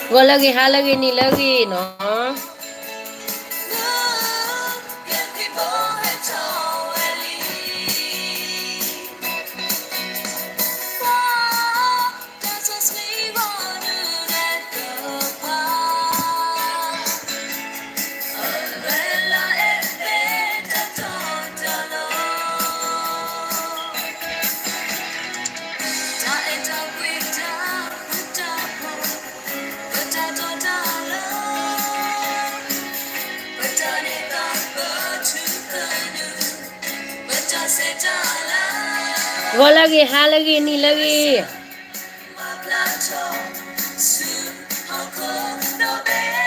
ဂီၤလၢအဂ့ၤ ဟါလၢအဂ့ၤ နံၤလၢအဂ့ၤနီၤ. ဂီၤလၢအဂ့ၤ ဟါလၢအဂ့ၤ နံၤလၢအဂ့ၤ.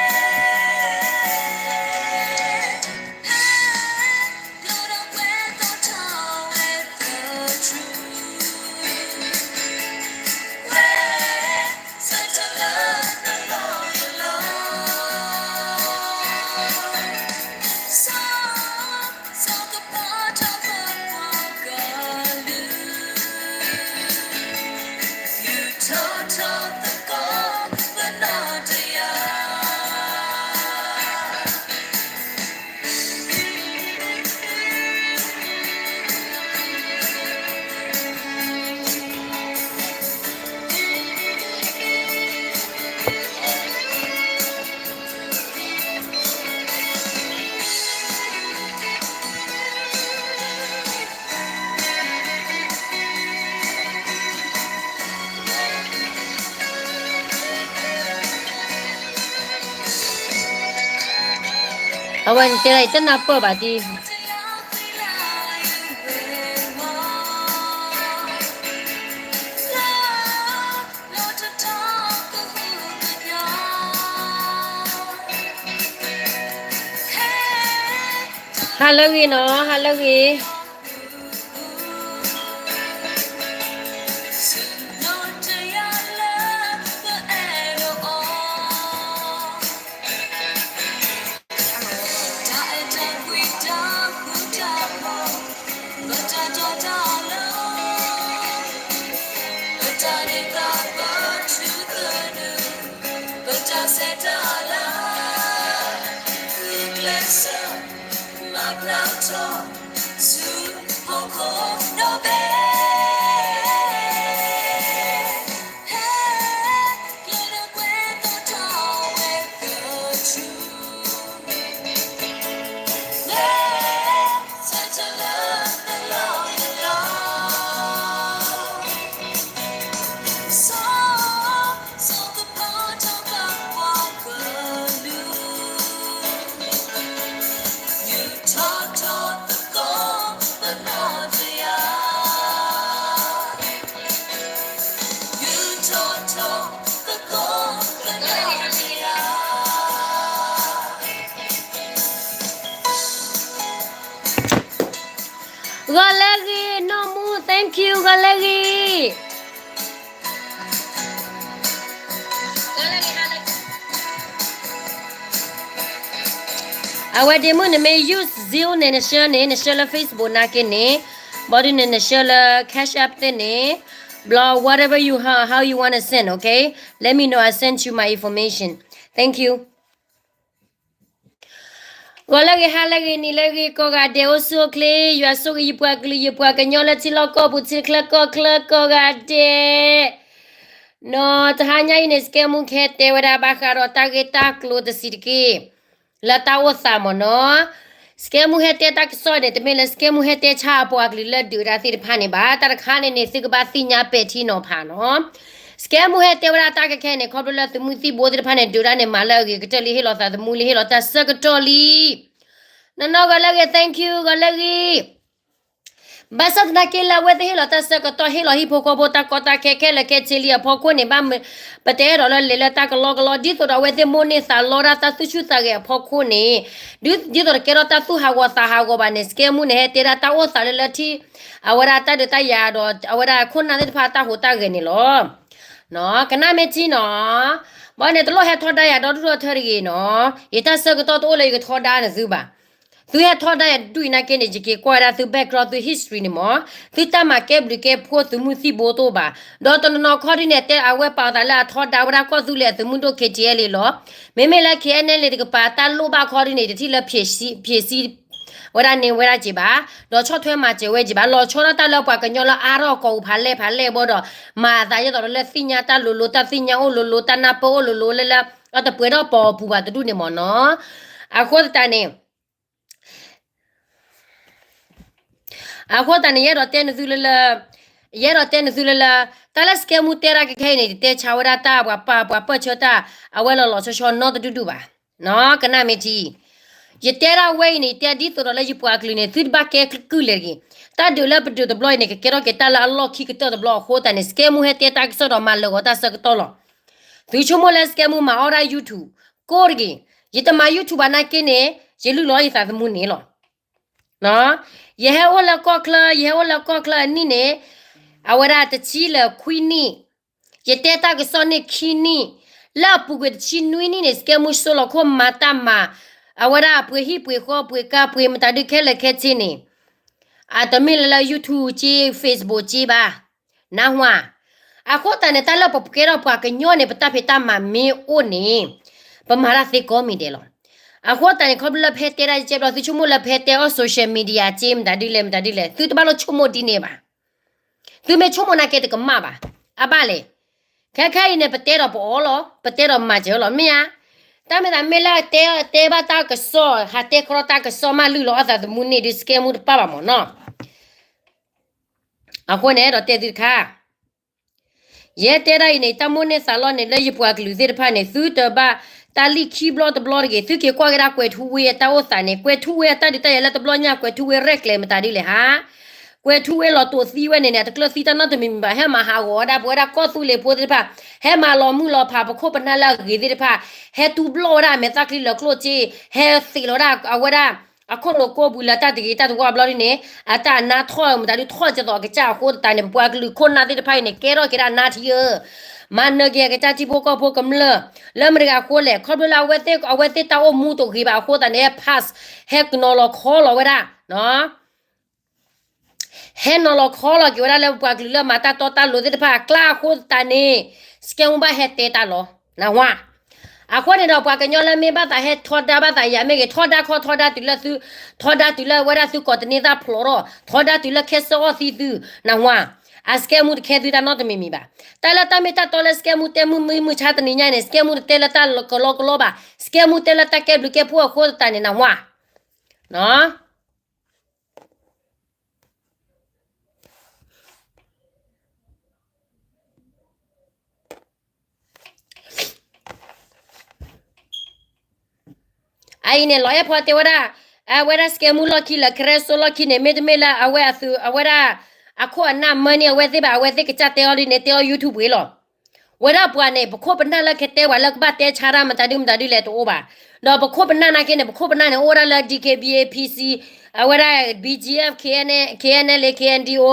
အဝဲတဲဒၣ် ယတနၢ်ပၢၢ်ဘၣ်ဒ် ဟါလၢအဂ့ၤနီၤ ဟါလၢအဂ့ၤ. ဂီၤလၢအဂ့ၤ နီၢ်မူ thank you ဂီၤလၢအဂ့ၤ. အဝဲဒ့မုၣ်န့ၣ်မ့ၢ် use Zelle န့ၣ် နဆှၢန့ၣ် နဆှၢလၢ Facebook နာ်က့န့ၣ်, ဘၣ်ဒုးန့ၣ် နဆှၢလၢ Cash App သ့ၣ်န့ၣ်, ဘျီ whatever you, how, how you wanna send, okay? Let me know, I send you my information. Thank you. ဂီၤလၢအဂ့ၤ ဟါလၢအဂ့ၤ နံၤလၢအဂ့ၤ ကိးဂၤဒဲး အိၣ်ဆူၣ်အိၣ်ချ့ ယွၤဆိၣ်ဂ့ၤယပှၤကလုာ် ယပှၤကညီလၢထံလီၢ်ကီၢ်ပူၤ ထံချၢကီၢ်ချၢ ကိးဂၤဒဲး. နီၤ တဟါညါအံၤန့ၣ် စကဲမူဟဲတဲဝဲဒၣ်ဘၣ်ဃးဒီးတၢ်ဂ့ၢ်တၢ်ကျိၤတဆံးတက့ၢ် လၢတၢ်အိၣ်သးမ့ၢ်နီၤ. စကဲမူဟဲတဲတၢ်ကစီၣ်န့ၣ် တမ့ၢ်လၢစကဲမူဟဲတဲဆါအပှၤကလုာ်လၢဒုးတၢ်သ့ၣ်တဖၣ်န့ၣ်ဘၣ်. တၢ်တခါန့ၣ်န့ၣ် သုကဘၣ်သ့ၣ်ညါပဲာ်ထံနီၤဖးနီၤ. စကဲမူဟဲတဲဝဲဒၣ်တၢ်ခဲခဲန့ၣ် ခီဖျိလၢသုးမုၢ်သံၣ်ဘိသ့ၣ်တဖၣ်န့ၣ် ဒုးတၢ်န့ၣ် မၤလၢအဂ့ၤကတၢၢ်လံ ဟ့ၣ်လီၤသးသမူလံ ဟ့ၣ်လီၤတၢ်ဆၢကတီၢ်လံ. နီၢ်နီၢ် ဂီၤလၢအဂ့ၤ thank you ဂီၤလၢအဂ့ၤ. ဘၣ်ဆၣ်သနာ်က့လၢအဝဲသ့ၣ်ဟ့ၣ်လီၤတၢ်ဆၢကတီၢ် ဟ့ၣ်လီၤဟံၣ်ဖိဃီဖိတၢ်ကီတၢ်ခဲခဲလၢာ်ခဲဆ့လံအဖီခိၣ်န့ၣ် ဘၣ်မ, ပတအဲၣ်ဒိးလၢလဲၤလၢတၢ်ကလီကလီ ဒ်သိးဒီးအဝဲသ့ၣ်မိၣ်န့ၢ်သးလီတၢ် တၢ်သူၣ်ဆူၣ်သးဂဲၤအဖီခိၣ်န့ၣ်, ဒ်, ဒ်သိးတကဲထီၣ်တၢ်သူၣ်ဟးဂီၤသးဟးဂီၤဘၣ်န့ၣ် စကဲမူန့ၣ် ဟဲတဲဒၣ်တၢ်အိၣ်သးလၢလၢထံၣ် အဝဲဒၣ်တၢ်ဒုးတၢ်ယၤဒီး အဝဲဒၣ်ခိၣ်နၢ်သ့ၣ်တဖၣ်တၢ်ဟူးတၢ်ဂဲၤန့ၣ်လီၤ. ကနၣ်မ့ၢ်ထံနီၤ, ဘၣ်န့ၣ်တလိၣ်ဟဲထီဒါယၤဒီဒူၣ်ဒီထၢတဂ့ၤနီၤ, ယတၢ်ဆၢကတီၢ်တအိၣ်လၢယကထီဒါနသုဘၣ်. သုဟဲထီဒါယၤတဒူၣ်အံၤနာ်က့န့ၣ် ယက့ၤကွၢ်ဝဲဒၣ်သု background သု history န့ၣ်မ့ၢ်, သုတၢ်မၤကဲဘျုးကဲဖှိၣ်သုးမုၢ်သံၣ်ဘိတအိၣ်ဘၣ်. ဒီးတနီၤနီၤခီဒ်န့ၣ် တဲအဝဲပာ်အသးလၢအထီဒါဝဲဒၣ်ကီၢ်သူလ့ၤအသုးမုၢ်ဒိၣ် K T L လီၤ. မ့မ့ၢ်လၢ K N L တကပၤတၢ်လိၣ်ဘၣ်ခီဒ်န့ၣ် တထံၣ်လၢ ဖြေရှင်း ဖြေရှင်း ဝဲဒၣ်န့ၣ်ဝဲဒၣ်က့ၤဘၣ်, ဒီးဆီၣ်ထွဲမၤစၢၤဝဲက့ၤဘၣ်, လီၤဆီဒၣ်တၢ်လၢပှၤကညီလၢအါထီၣ်ကီးပူၤဖးလဲၢ်ဖးလဲၢ်ဘီဒီး မၤအသးဒ်သိးဒီးလၢသ့ၣ်ညါတၢ်လိၤလိၤ တၢ်သ့ၣ်ညါအိၣ်လိၤလိၤ တၢ်နၢ်ပၢၢ်အိၣ်လိၤလိၤလၢလၢ အတပှဲၤထီၣ်ပီၤပူၤဘၣ်တဒူၣ်န့ၣ်မ့ၢ်နီၤ. အဃိသတးန့ၣ် အဃိသတးန့ၣ် ယအဲၣ်ဒိးတဲနသုလၢလၢ, ယအဲၣ်ဒိးတဲနသုလၢလၢ, တၢ်လၢစကဲမူတဲဒၣ်ကခဲအံၤန့ၣ် တတဲဆါဝဲဒၣ်တၢ်ပှၤပာ်ပှၤပၢၢ်ဆၢတၢ် အဝဲလီၤလီၤဆီဆီနီတဒူၣ်ဒူၣ်ဘၣ်. ကနၣ်မ့ၢ်ထံ, ယတဲဒၣ်ဝဲအံၤန့ၣ် တဲဒ်သိးဒီးလၢယပှၤကလုာ်န့ၣ် သုတဘၣ်ကဲကုၢ်လဲၣ်တဂ့ၤ. တၢ်ဒုးလၢပဒုးတဘျီအံၤန့ၣ် ကကဲထီၣ်က့ၤတၢ်လၢအလီၢ်ခံကတၢၢ်တဘျီအဃိသတးန့ၣ် စကဲမူဟဲတဲတၢ်ကစီၣ်ဒီးမၤလၢာ်ဂီၤတၢ်ဆၢကတီၢ်လီၤ. သုဆိကမိၣ်လၢစကဲမူမၤအီၣ်ဒၣ် YouTube ကိၢ်တဂ့ၤ. ယတမၤ YouTube ဘၣ်နာ်က့န့ၣ် ယလုၢ်လီၤယသးသမူန့ၣ်လီၤ. ယဟဲအိၣ်လၢကီၢ်ချၢ, ယဟဲအိၣ်လၢကီၢ်ချၢအနံၣ်န့ၣ် အဝဲဒၣ်တဆံလၢခွံနံၣ်, ယတဲတၢ်ကစီၣ်န့ၣ်ခံနံၣ်, လၢအပူၤကွံာ်တဆံနွံနံၣ်န့ၣ် စကဲမူစိလီၤခိၣ်မၤတၢ်မၤ, အဝဲဒၣ်အပှ့ၤဟံၣ်ပှ့ၤဃီပှ့ၤကါပှ့ၤမတၤဒုးခဲလၢာ်ခဲဆ့န့ၣ် အတမ့ၢ်လၢလၢ YouTube က့ Facebook က့ဘၣ်. နၢ်ဟူဧါ. အဃိသတးန့ၣ် တၢ်လၢပကဲထီၣ်ပှၤကညီန့ၣ် ပတၢ်ဖံးတၢ်မၤမ့ၢ်အိၣ်န့ၣ် ပမၤတၢ်သ့ကိးမံၤဒဲးလီၤ. အဃိသတးန့ၣ် ခီဖျိလၢဖဲတဲဒၣ်ကဲဘျီ သုဆိကမိၣ်လၢဖဲတဲအီၣ် social media က့ မတၤဒ်လဲၣ် မတၤဒ်လဲၣ် သုတဘၣ်လိၣ်ဆိကမိၣ်ဒ်န့ၣ်ဘၣ်. သုမ့ၢ်ဆိကမိၣ်နာ်က့တကမၣ်ဘၣ်. အဘၣ်လဲၣ်. ခဲခဲအံၤန့ၣ် ပတဲဒီးပအီၣ်လီၤ, ပတဲဒီးမၤစၢၤလီၤ မ့ၢ်ဧါ. တၢ်မ့ၢ်သးမ့ၢ်လၢတဲ တဲဘၣ်တၢ်ကစီၣ် ဟးတဲခီတၢ်ကစီၣ်မးလုၢ်လီၤအသးသမူန့ၣ်ဒုး စကဲမူတပၣ်ဘၣ်မ့ၢ်နီၤ. အဃိန့ၣ် အဲၣ်ဒိးတဲသုတခါ ယဲတဲဒၣ်အံၤန့ၣ် တၢ်မိၣ်န့ၢ်သးလီန့ၣ် လၢယပှၤကလုာ်သ့ၣ်တဖၣ်န့ၣ် သုတဘၣ်တၢ်လံၣ်ခံဘျီတဘျီတဂ့ၤ. သုက့ၤကွၢ်က့ၤဒၣ်ကွဲၤထူဝ့အတၢ်အိၣ်သးန့ၣ် ကွဲၤထူဝ့အတၢ်ဒုးတၢ်ယၤလၢတဘျီညါ ကွဲၤထူဝ့ရဲၣ်ကျဲၤမတၤဒ်လဲၣ်ဟါ. ကွဲၤထူဝ့လီၤတိာ်သံဝဲန့ၣ်န့ၣ် အတကျၢၢ်သံတၢ်နီတမံၤမံၤဘၣ်. ဟဲမၤဟးဂီၤဝဲဒၣ်ပဝဲဒၣ်ကီၢ်သူလ့ၤဖိသ့ၣ်တဖၣ်, ဟဲမၤလီၤမုၢ်လီၤဖး ပခိၣ်ပနၢ်လၢအဂ့ၤသ့ၣ်တဖၣ်, ဟဲတူၢ်ဘျီၣ်ဝဲဒၣ်အမဲာ်သၣ်ချံလၢကျိၣ်စ့, ဟဲသ့ၣ်လီၤဝဲဒၣ်အဝဲဒၣ် အခိၣ်နူာ်ကိးပူၤလၢတၢ်တဂ့ၤတၢ်တဝါဘျီဒ်န့ၣ် အတၢ်အနါထီၣ်မတၤဒုးထီၣ်ကဲသိးအကစၢ်အဃိသတးန့ၣ် ပပှၤကလုာ်ခိၣ်နၢ်သ့ၣ်တဖၣ်အံၤန့ၣ် ကဲထီၣ်က့ၤဒၣ်နါထံဧၢ, မၤနၢၤက့ၤအကစၢ်ထံဖိကီၢ်ဖိကမျၢၢ်, လၢမတၤတဂၤအဃိလဲၣ်. ခီဖျိလၢအဝဲသ့ၣ် အဝဲသ့ၣ်တၢ်အိၣ်မူတဂ့ၤဘၣ်အဃိသတးန့ၣ် ဟဲ pass ဟဲကနီၤလီၤခီလီၤဝဲဒၣ် ဟဲနီၤလီၤခီလီၤက့ၤဝဲဒၣ်လၢပပှၤကလုာ်လၢမၤတၢ်တီတၢ်လိၤသ့ၣ်တဖၣ်အကျါအဃိသတးန့ၣ် စကဲမူဘၣ်ဟဲတဲတၢ်လီၤ. နၢ်ဟူဧါ. အဃိန့ၣ်ဒီး ပှၤကညီလၢမ့ၢ်ဘၣ်သးဟဲထီဒါဘၣ်သးယၤမ့ၢ်ဂ့ၤ ထီဒါခီထီဒါတုၤလၢသု ထီဒါတုၤလၢဝဲဒၣ်သုကိးတန့ၢ်သၣ်ဖျိးထီၣ် ထီဒါတုၤလၢခဲစၢၣ်အီၣ်သံသု နၢ်ဟူဧါ. အစကဲမူတခဲသုတၢ်နီတမံၤမံၤဘၣ်. တၢ်လၢတၢ်မ့ၢ်တၢ်တီလၢစကဲမူတဲမုၢ်မုၢ်မုၢ်ဆါတနံၤညါန့ၣ် စကဲမူတတဲလၢတၢ်ကလီကလီဘၣ်. စကဲမူတဲလၢတၢ်ကဲဘျုးကဲဖှိၣ်အဃိသတးန့ၣ် နၢ်ဟူဧါ. အအံၤန့ၣ် လီၤအဲၣ်ဖီတဲဝဲဒၣ် အဝဲဒၣ်စကဲမူလီၢ်ခံလၢ ကရၢစိလီၢ်ခံန့ၣ် မ့တမ့ၢ်လၢအဝဲအသုး အဝဲဒၣ် အခိၣ်အနၢ်မၢန့ၢ်အဝဲသ့ၣ်ဘၣ် အဝဲသ့ၣ်ကစၢ်တဲအီၤဒ်န့ၣ် တဲအီၤ YouTube ဝံၤလီၤ. ဝဲဒၣ်ပှၤန့ၣ် ပခိၣ်ပနၢ်လၢကတဲပှၤလၢကဘၣ်တဲဆါတၢ်မတၤဒုမတၤဒုလဲၣ်တအိၣ်ဘၣ်. ဒီးပခိၣ်ပနၢ်နာ်က့န့ၣ် ပခိၣ်ပနၢ်န့ၣ် အိၣ်ဝဲဒၣ်လၢ D K B A P C အဝဲဒၣ် B G F K N L K N L A K N D O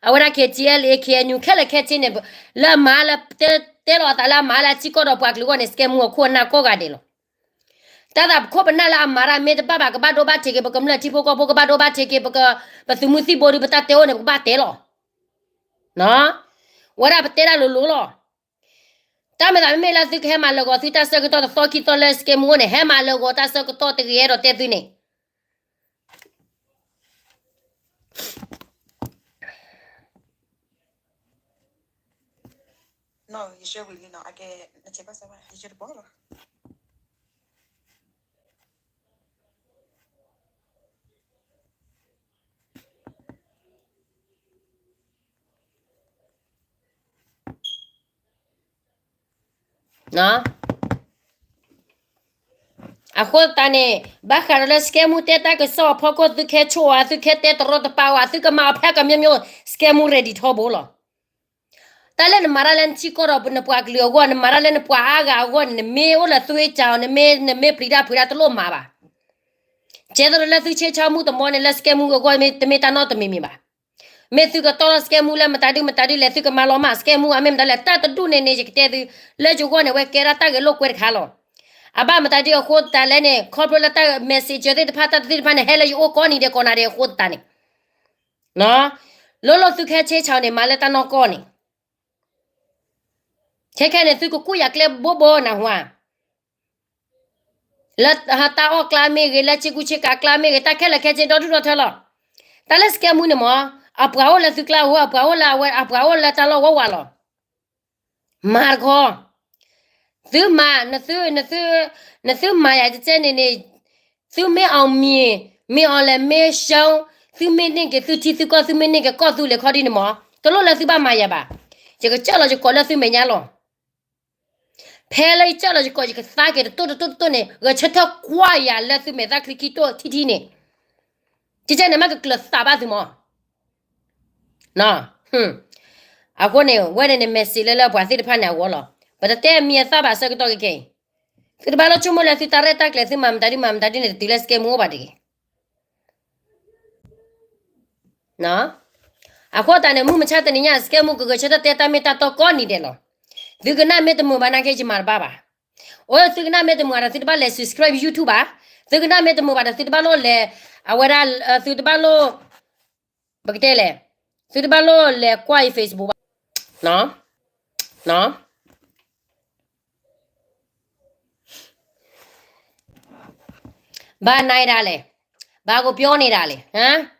အဝဲဒၣ် K T L A K N U ခဲလၢာ်ခဲဆ့န့ၣ် လၢအမၤလၢ တဲလီၤအသးလၢအမၤလၢအထံကီၢ်ဒီး ပှၤကလုာ်အဂီၢ်န့ၣ် စကဲမူအခိၣ်အနၢ်ကိးဂၤဒဲးလီၤ. တၢ်သးပခိၣ်ပနၢ်လၢအမၤတၢ်မ့ၢ်တဘၣ်ဘၣ် ကဘၣ်ဒိဘၣ်ထံးက့ၤ ပကမျၢၢ်ထံဖိကီၢ်ဖိ ကဘၣ်ဒိဘၣ်ထံးက့ၤ ပက ပသုးမုၢ်သံၣ်ဘိဒုး ပတၢ်တဲအိၣ်န့ၣ် ပကဘၣ်တဲလီၤ. ဝဲဒၣ်ပတဲတၢ်လိၤလိၤလီၤ. တၢ်မ့ၢ်သးမ့မ့ၢ်လၢသုကဟဲမၤလၢာ်ဂီၤသုတၢ်ဆၢကတီၢ်တသီခံသီလၢစကဲမူအအိၣ်န့ၣ် ဟဲမၤလၢာ်ဂီၤတၢ်ဆၢကတီၢ်တဂ့ၤ အဲၣ်ဒိးတဲသုန့ၣ် အဃိသတးန့ၣ် ဘၣ်ဃးဒီးလၢစကဲမူတဲတၢ်ကစီၣ်အဖီခိၣ် သုကဟဲဆိၣ်အီၤ သုကဟဲတဲတရီတပါအီၤ သုကမၤအီၤဖဲကမျၢၢ်မ့ၢ် စကဲမူ ready ထီဘိလီၤ. တၢ်လၢနမၤတၢ်လၢနထံကီၢ်ဒီးနပှၤကလုာ်အဂီၢ် နမၤတၢ်လၢနပှၤအါဂၤအဂီၢ်န့ၣ် နမ့ၢ်အိၣ်လၢသုဝ့ၢ်ကၠီၤ နမ့ၢ် နမ့ၢ်ပျံၤတၢ်ဖုးတၢ်တလိၣ်မၤဘၣ်. ကဲသိးလၢသုဆ့ဆါမူတမီန့ၣ် လၢစကဲမူအဂီၢ်မ့ၢ်တမ့ၢ်တၢ်နီတမံၤမံၤဘၣ်. မ့ၢ်သုကတီၢ်လီၤစကဲမူလၢမတၤဒုမတၤဒုလဲၣ် သုကမၤလီၤမၢ်စကဲမူအမ့ၢ်မတၤလဲၣ် တၢ်တဒူၣ်န့ၣ်န့ၣ် ယကတဲသု လၢယဂီၢ်န့ၣ် ဝဲကဲဒၣ်တၢ်ဂဲၤလိာ်ကွဲတခါလီၤ. အဘၣ်မတၤဒ်အဃိသတးလဲၣ်န့ၣ် ခီဖျိလၢတၢ် messenger သ့ၣ်တဖၣ် တၢ်သ့ၣ်တဖၣ်န့ၣ် ဟဲလၢယအိၣ်ကိးနံၤဒဲးကိးနၤဒဲးအဃိသတးန့ၣ်, လိၣ်လိၣ်သုခဲဆ့ဆၢန့ၣ် မၤလၢတၢ်နီၢ်ကီၢ်န့ၣ်, ခဲခဲန့ၣ် သုကကူၣ်ယၤကျဲဘိဘိနၢ်ဟူဧါ, လၢတၢ်အီၣ်ကျါမ့ၢ်ဂ့ၤ, လၢဆ့ကူဆ့ကၤကျါမ့ၢ်ဂ့ၤ, တၢ်ခဲလၢာ်ခဲဆ့ဒီဒူၣ်ဒီထၢလီၤ. တၢ်လၢ scam မူန့ၣ်မ့ၢ် အပှၤအိၣ်လၢသုကျါဧိၤ, အပှၤအိၣ်လၢအဝဲ, အပှၤအိၣ်လၢတၢ်လီၢ်ဝးဝးလီၤ. မၤတခီ, သုမၤ, နသုမၤယၤကကဲန့ၣ်န့ၣ်, သုမ့ၢ်အောင်မြင်, မ့ၢ်အောင်လဲၤ, မ့ၢ်ရှုံး, သုမ့ၢ်န့ၢ်က့ၤသုထံသုကီၢ်, သုမ့ၢ်န့ၢ်က့ၤကီၢ်သူလ့ၤခီဒ်န့ၣ်မ့ၢ် တလိၣ်လၢသုဘၣ်မၤယၤဘၣ်. ယကစၢၢ်လီၤယကိာ်လၢသုမဲာ်ညါလီၤ. ဖဲလၢယစၢၢ်လီၤယကိာ် ယကသါက့ၤတတိၢ်တတိၢ်တတိၢ်န့ၣ် ဂဲၤဆၢထၢၣ်ကွၢ်ယၤလၢသုမဲာ်သၣ်ချံခံတိၢ်ထံထံန့ၣ်, ကကဲန့ၣ် မ့ၢ်ကကျၢၤသးဘၣ်သုမ့ၢ် အဃိန့ၣ် ဝဲန့ၣ်န့ၣ် message လၢလၢပှၤသ့ၣ်တဖၣ်န့ၣ်အဂီၢ်လီၤ. ပတတဲမံၤအသၣ်ဘၣ်ဆၢကတီၢ်ခဲအံၤ, သုတဘၣ်လိၣ်ဆိကမိၣ်လၢသုတၢ်ရဲၣ်တၢ်ကျဲၤ သုမၤမတၤဒ်မၤမတၤဒ်န့ၣ် တတုၤလၢ scam မူအိၣ်ဘၣ်တဂ့ၤ. အဃိသတးန့ၣ် မုၢ်မဆါတနံၤညါ scam မူ ကဂဲၤဆၢထၢၣ်တဲတၢ်မ့ၢ်တၢ်တီကိးနံၤဒဲးလီၤ. သုကနၣ်မ့ၢ်တမုာ်ဘၣ်နာ်က့ ယမၤတဘၣ်ဘၣ်. အိၣ် သုကနၣ်မ့ၢ်တမုာ်ဘၣ်ဒီး သုတဘၣ်လဲၤ subscribe YouTube ဘၣ်. သုကနၣ်မ့ၢ်တမုာ်ဘၣ်ဒီး သုတဘၣ်လိၣ်လဲၤ အဝဲဒၣ်, သုတဘၣ်လိၣ်, ပကတဲလဲၣ်, သုတဘၣ်လိၣ်လဲၤကွၢ်အံၤ Facebook ဘၣ်. ဘၣ်နၤဒၣ်လဲၣ်, ဘၣ်ကပြောန့ၣ်ဒၣ်လဲၣ်, ဟါ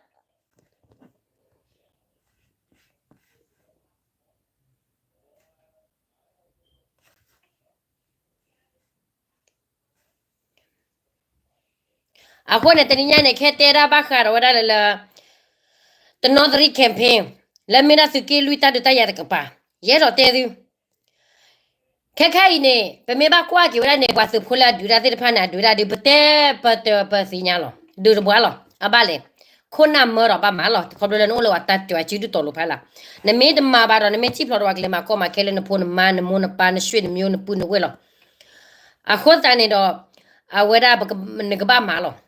အဃိန့ၣ် တနံၤညါန့ၣ် ခဲတဲဒၣ်ဘၣ်ဃးဒီးဝဲဒၣ်လၢလၢ တနီသရံ campaign လၢမ့ၢ်ဒၣ်သုးက့လွံၢ်တၢ်ဒုးတၢ်ယၤတကပၤ, ယအဲၣ်ဒိးတဲသု ခဲခဲအံၤန့ၣ် ပမ့ၢ်ဘၣ်ကွၢ်က့ၤဝဲဒၣ်န့ၣ် ပှၤသုးဖိလၢအဒုးတၢ်သ့ၣ်တဖၣ်န့ၣ် အဒုးတၢ်ဒုး ပတဲပတပသ့ၣ်ညါလီၤ. ဒုးတဘှါလီၤ. အဘၣ်လဲၣ်, ခိၣ်နၢ်မၢဒီးဘၣ်မၤလီၤ. ခီဖျိလၢနအိၣ်လၢပှၤတၢ်တၢၤစုဒုၣ်တီၤလိာ်ဖးလၢ်, နမ့ၢ်တမၤဘၣ်ဒီး နမ့ၢ်စံၣ်ဖျိးဒီးပှၤကလဲၤမၤကီမၤခဲလၢနဖိနမါနမိၢ်နပၢ်နဆွေနမျိုးနပုၢ်နဝဲၢ်လီၤ. အဃိသတးန့ၣ်ဒီး အဝဲဒၣ် နကဘၣ်မၤလီၤ.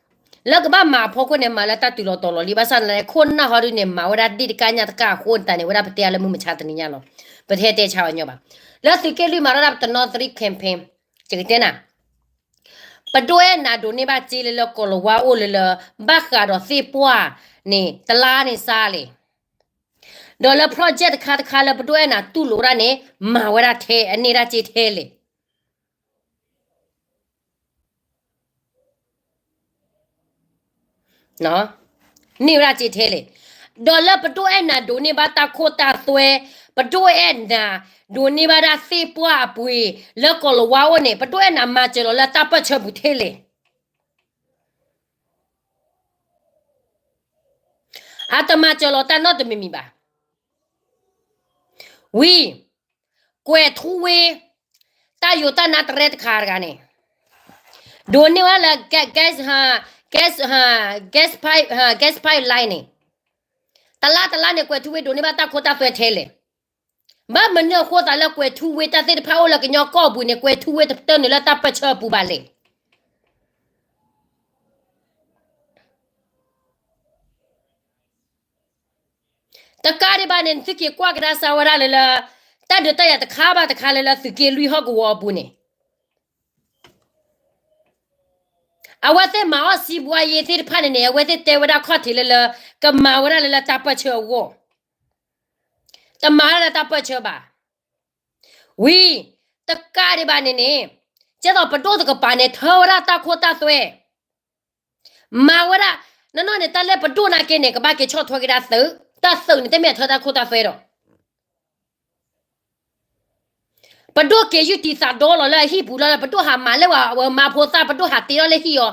လၢကဘၣ်မၤအဖီခိၣ်န့ၣ် မၤလၢတၢ်တုၤလီၤတီၤလီၤလံ. ဘၣ်ဆၣ်န့ၣ် ခိၣ်နၢ်ဟီဒုန့ၣ် မၤဝဲဒၣ်ဒ့ၣ်တကၣ်ညၣ်တကၣ်အဃိသတးန့ၣ် ဝဲဒၣ်ပတဲအါလၢမုၢ်မဆါတနံၤညါလီၤ. ပတဟဲတဲဆါအီၤညီဘၣ်. လၢသုးက့လွံၢ်မၤထီၣ်ဒၣ်ပတနီသရံ campaign, ယကတဲနၤ, ပဒိၣ်အဲၣ်နၤဒိးန့ၢ်ဘၣ်စ့လၢလၢကီၢ်လၤဝါအိၣ်လၢလၢ ဘၣ်ဃးဒီးသ့ၣ်ပှၢ်န့ၣ် တလါန့ၣ်စါလဲၣ်. ဒီးလၢ project တခါတခါလၢပဒိၣ်အဲၣ်နၤတူၢ်လိာ်ဒၣ်န့ၣ် မၤဝဲဒၣ်ထဲ အန့ၢ်ဒၣ်စ့ထဲလဲၣ်. န့ၢ်ဝဲဒၣ်စ့ထဲလဲၣ်. ဒီးလၢပဒိၣ်အဲၣ်နၤဒိးန့ၢ်ဘၣ်တၢ်ခိတၢ်သွဲ, ပဒိၣ်အဲၣ်နၤဒိးန့ၢ်ဘၣ်ဒၣ်သ့ၣ်ပှၢ်အပှ့ၤ လၢကီၢ်လၤဝါအိၣ်န့ၣ် ပဒိၣ်အဲၣ်နၤမၤစၢၤလီၤလၢတၢ်ပၢၢ်ဆၢပူၤထဲလဲၣ်. အတမၤစၢၤလီၤတၢ်နီတမံၤမံၤဘၣ်. ဝံၤ ကွဲၤထူဝ့ တၢ်ယိၤတၢ်နါတရဲတခါတဂၤန့ၣ် ဒိးန့ၢ်ဝဲလၢ gas, gas, gas pipe, gas pipe, gas pipeline န့ၣ် တလါတလါန့ၣ် ကွဲၤထူဝ့ဒိးန့ၢ်ဘၣ်တၢ်ခိတၢ်သွဲထဲလဲၣ်. ဘၣ်မနုၤအဃိသးလၢကွဲၤထူဝ့တၢ်သ့ၣ်တဖၣ်အိၣ်လၢကညီကီၢ်ပူၤန့ၣ် ကွဲၤထူဝ့တပၢၢ်နုာ်လၢတၢ်ပၢၢ်ဆၢအပူၤဘၣ်လဲၣ်. တကးဒံးဘၣ်န့ၣ် နသုက့ၤကွၢ်ကဒါစၢၤဝဲဒၣ်လၢလၢ တၢ်ဒုးတၢ်ယၤတခါဘၣ်တခါလၢလၢသုးက့လွံၢ်ဟီၣ်ကဝီၤအပူၤန့ၣ် အဝဲသ့ၣ်မၤအီၣ်စံးဘှါယ့သ့ၣ်တဖၣ်န့ၣ်န့ၣ် အဝဲသ့ၣ်တဲဝဲဒၣ်ခီၣ်ထံးလၢလၢ ကမၤဝဲဒၣ်လၢလၢတၢ်ပၢၢ်ဆၢအဂီၢ်, တမၤဝဲဒၣ်လၢတၢ်ပၢၢ်ဆၢဘၣ်. ဝံၤ တကးဒံးဘၣ်န့ၣ်န့ၣ် ကဲသိးပဒိၣ်တကပၤန့ၣ် ထၢဝဲဒၣ်တၢ်ခိတၢ်သွဲ မၤဝဲဒၣ် နီၢ်နီၢ်န့ၣ် တၢ်လၢပဒိၣ်နာ်က့န့ၣ် ကဘၣ်က့ၤဆီၣ်ထွဲက့ၤဒၣ်သုး, တၢ်သုးန့ၣ် တမ့ၢ်အထၢတၢ်ခိတၢ်သွဲဒီး ပဒိၣ်က့ၤယုၢ်တံၢ်သးဒီလီၤလၢအဟံၣ်ပူၤလီၤလၢ ပဒိၣ်ဟးမၤလၢပှၤမါဖိသၣ် ပဒိၣ်ဟးတ့ထီၣ်လၢဟံၣ်အီၤ,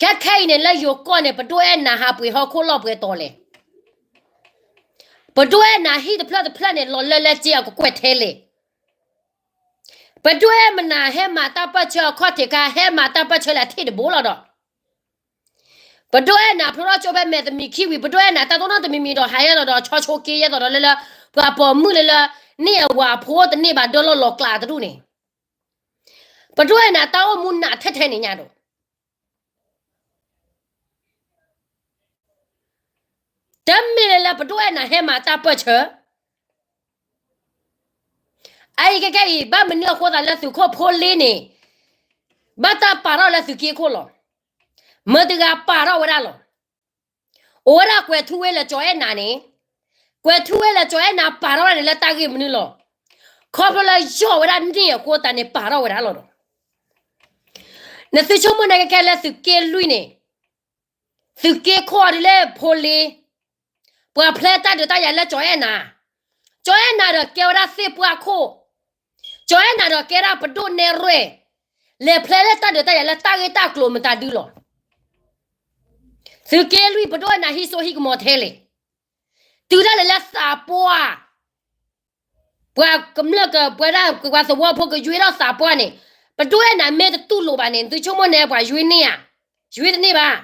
ခဲခဲအံၤန့ၣ် လၢယိၤကီၢ်န့ၣ် ပဒိၣ်အဲၣ်နၤဟးပှ့ၤဟီၣ်ခိၣ်လီၢ်ပှဲၤတီၤလဲၣ်. ပဒိၣ်အဲၣ်နၤဟံၣ်တဖျၢၣ်တဖျၢၣ်န့ၣ် လီၤလၢလၢစ့အကကွဲၢ်ထဲလဲၣ်. ပဒိၣ်အဲၣ်မနၤဟဲမၤတၢ်ပၢၢ်ဆၢအခီၣ်ထံးခါ ဟဲမၤတၢ်ပၢၢ်ဆၢလၢအထံၣ်တဘိလီၤဒီး ပဒိၣ်အဲၣ်နၤဖျိထီၣ်ကၠိဖဲမဲာ်တမံၤခံဝံၤ ပဒိၣ်အဲၣ်နၤတၢ်တိၢ်နီၣ်တမံၤမံၤဒီး ဟးယဲသိးဒီးဆီဆိက့ယဲသိးဒီးလၢလၢ ပှၤပိာ်မုၣ်လၢလၢ န့ၢ်အဝၤအဖိတန့ၢ်ဘၣ်ဒၢလီၢ်လီၤကျးတဒူၣ်န့ၣ် ပဒိၣ်အဲၣ်နၤတၢ်အိၣ်မူနးထဲထဲန့ၣ်ညါဒီး တမ့ၢ်လၢလၢပဒိၣ်အဲၣ်နၤဟဲမၤတၢ်ပၢၢ်ဆၢ အအံၤခဲခဲအံၤ ဘၣ်မနုၤအဃိသးလၢသုးခိၣ်ဖိလ့န့ၣ် ဘၣ်တၢ်ပာ်ထီၣ်လၢသုးက့ခိၣ်လီၤ. မတၤတဂၤပာ်ထီၣ်ဝဲဒၣ်လီၤ. အိၣ်ဝဲဒၣ်ကွဲၤထူဝ့လၢကၠီၤအဲၣ်နၤန့ၣ်, ကွဲၤထူဝ့လၢကၠီၤအဲၣ်နၤ ပာ်ထီၣ်ဝဲဒၣ်န့ၣ်လၢတၢ်ဂ့ၢ်မနုၤလီၤ. ခီဖျိလၢယီၢ်ဝဲဒၣ်န့ၢ်အဃိသတးန့ၣ် ပာ်ထီၣ်ဝဲဒၣ်လီၤဒီး နသုဆိကမိၣ်န့ၣ် ခဲခဲလၢသုးက့လွံၢ်န့ၣ်, သုးက့ခိၣ်ဒ်လၢဖိလ့, ပှၤဖျဲတၢ်ဒုးတၢ်ယၤလၢကၠီၤအဲၣ်နၤ, ကၠီၤအဲၣ်နၤဒီးကဲဝဲဒၣ်သ့ၣ်ပှၢ်ခိၣ်, ကၠီၤအဲၣ်နၤဒီးကဲဒၣ်ပဒိၣ်နဲရွဲၣ်, လဲၤဖျဲလၢတၢ်ဒုးတၢ်ယၤလၢတၢ်ဂ့ၢ်တၢ်ကျိၤမတၤဒုလီၤ. သုးက့လွံၢ်ပဒိၣ်အဲၣ်နၤဟံးစိဟံးကမီၤထဲလဲၣ်, တုၤဒၣ်လဲာ်လၢသးပှၢ် ပှၤကမျၢၢ်ကပှဲၤဒၣ်ပှၤသဝီဖိကယွ့ထီၣ်သးပှၢ်န့ၣ်, ပဒိၣ်အဲၣ်နၤမ့ၢ်တတူၢ်လိာ်ဘၣ်န့ၣ် သုဆိကမိၣ်န့ၣ် ပှၤယွ့န့ၢ်ဧါ, ယွ့တန့ၢ်ဘၣ်.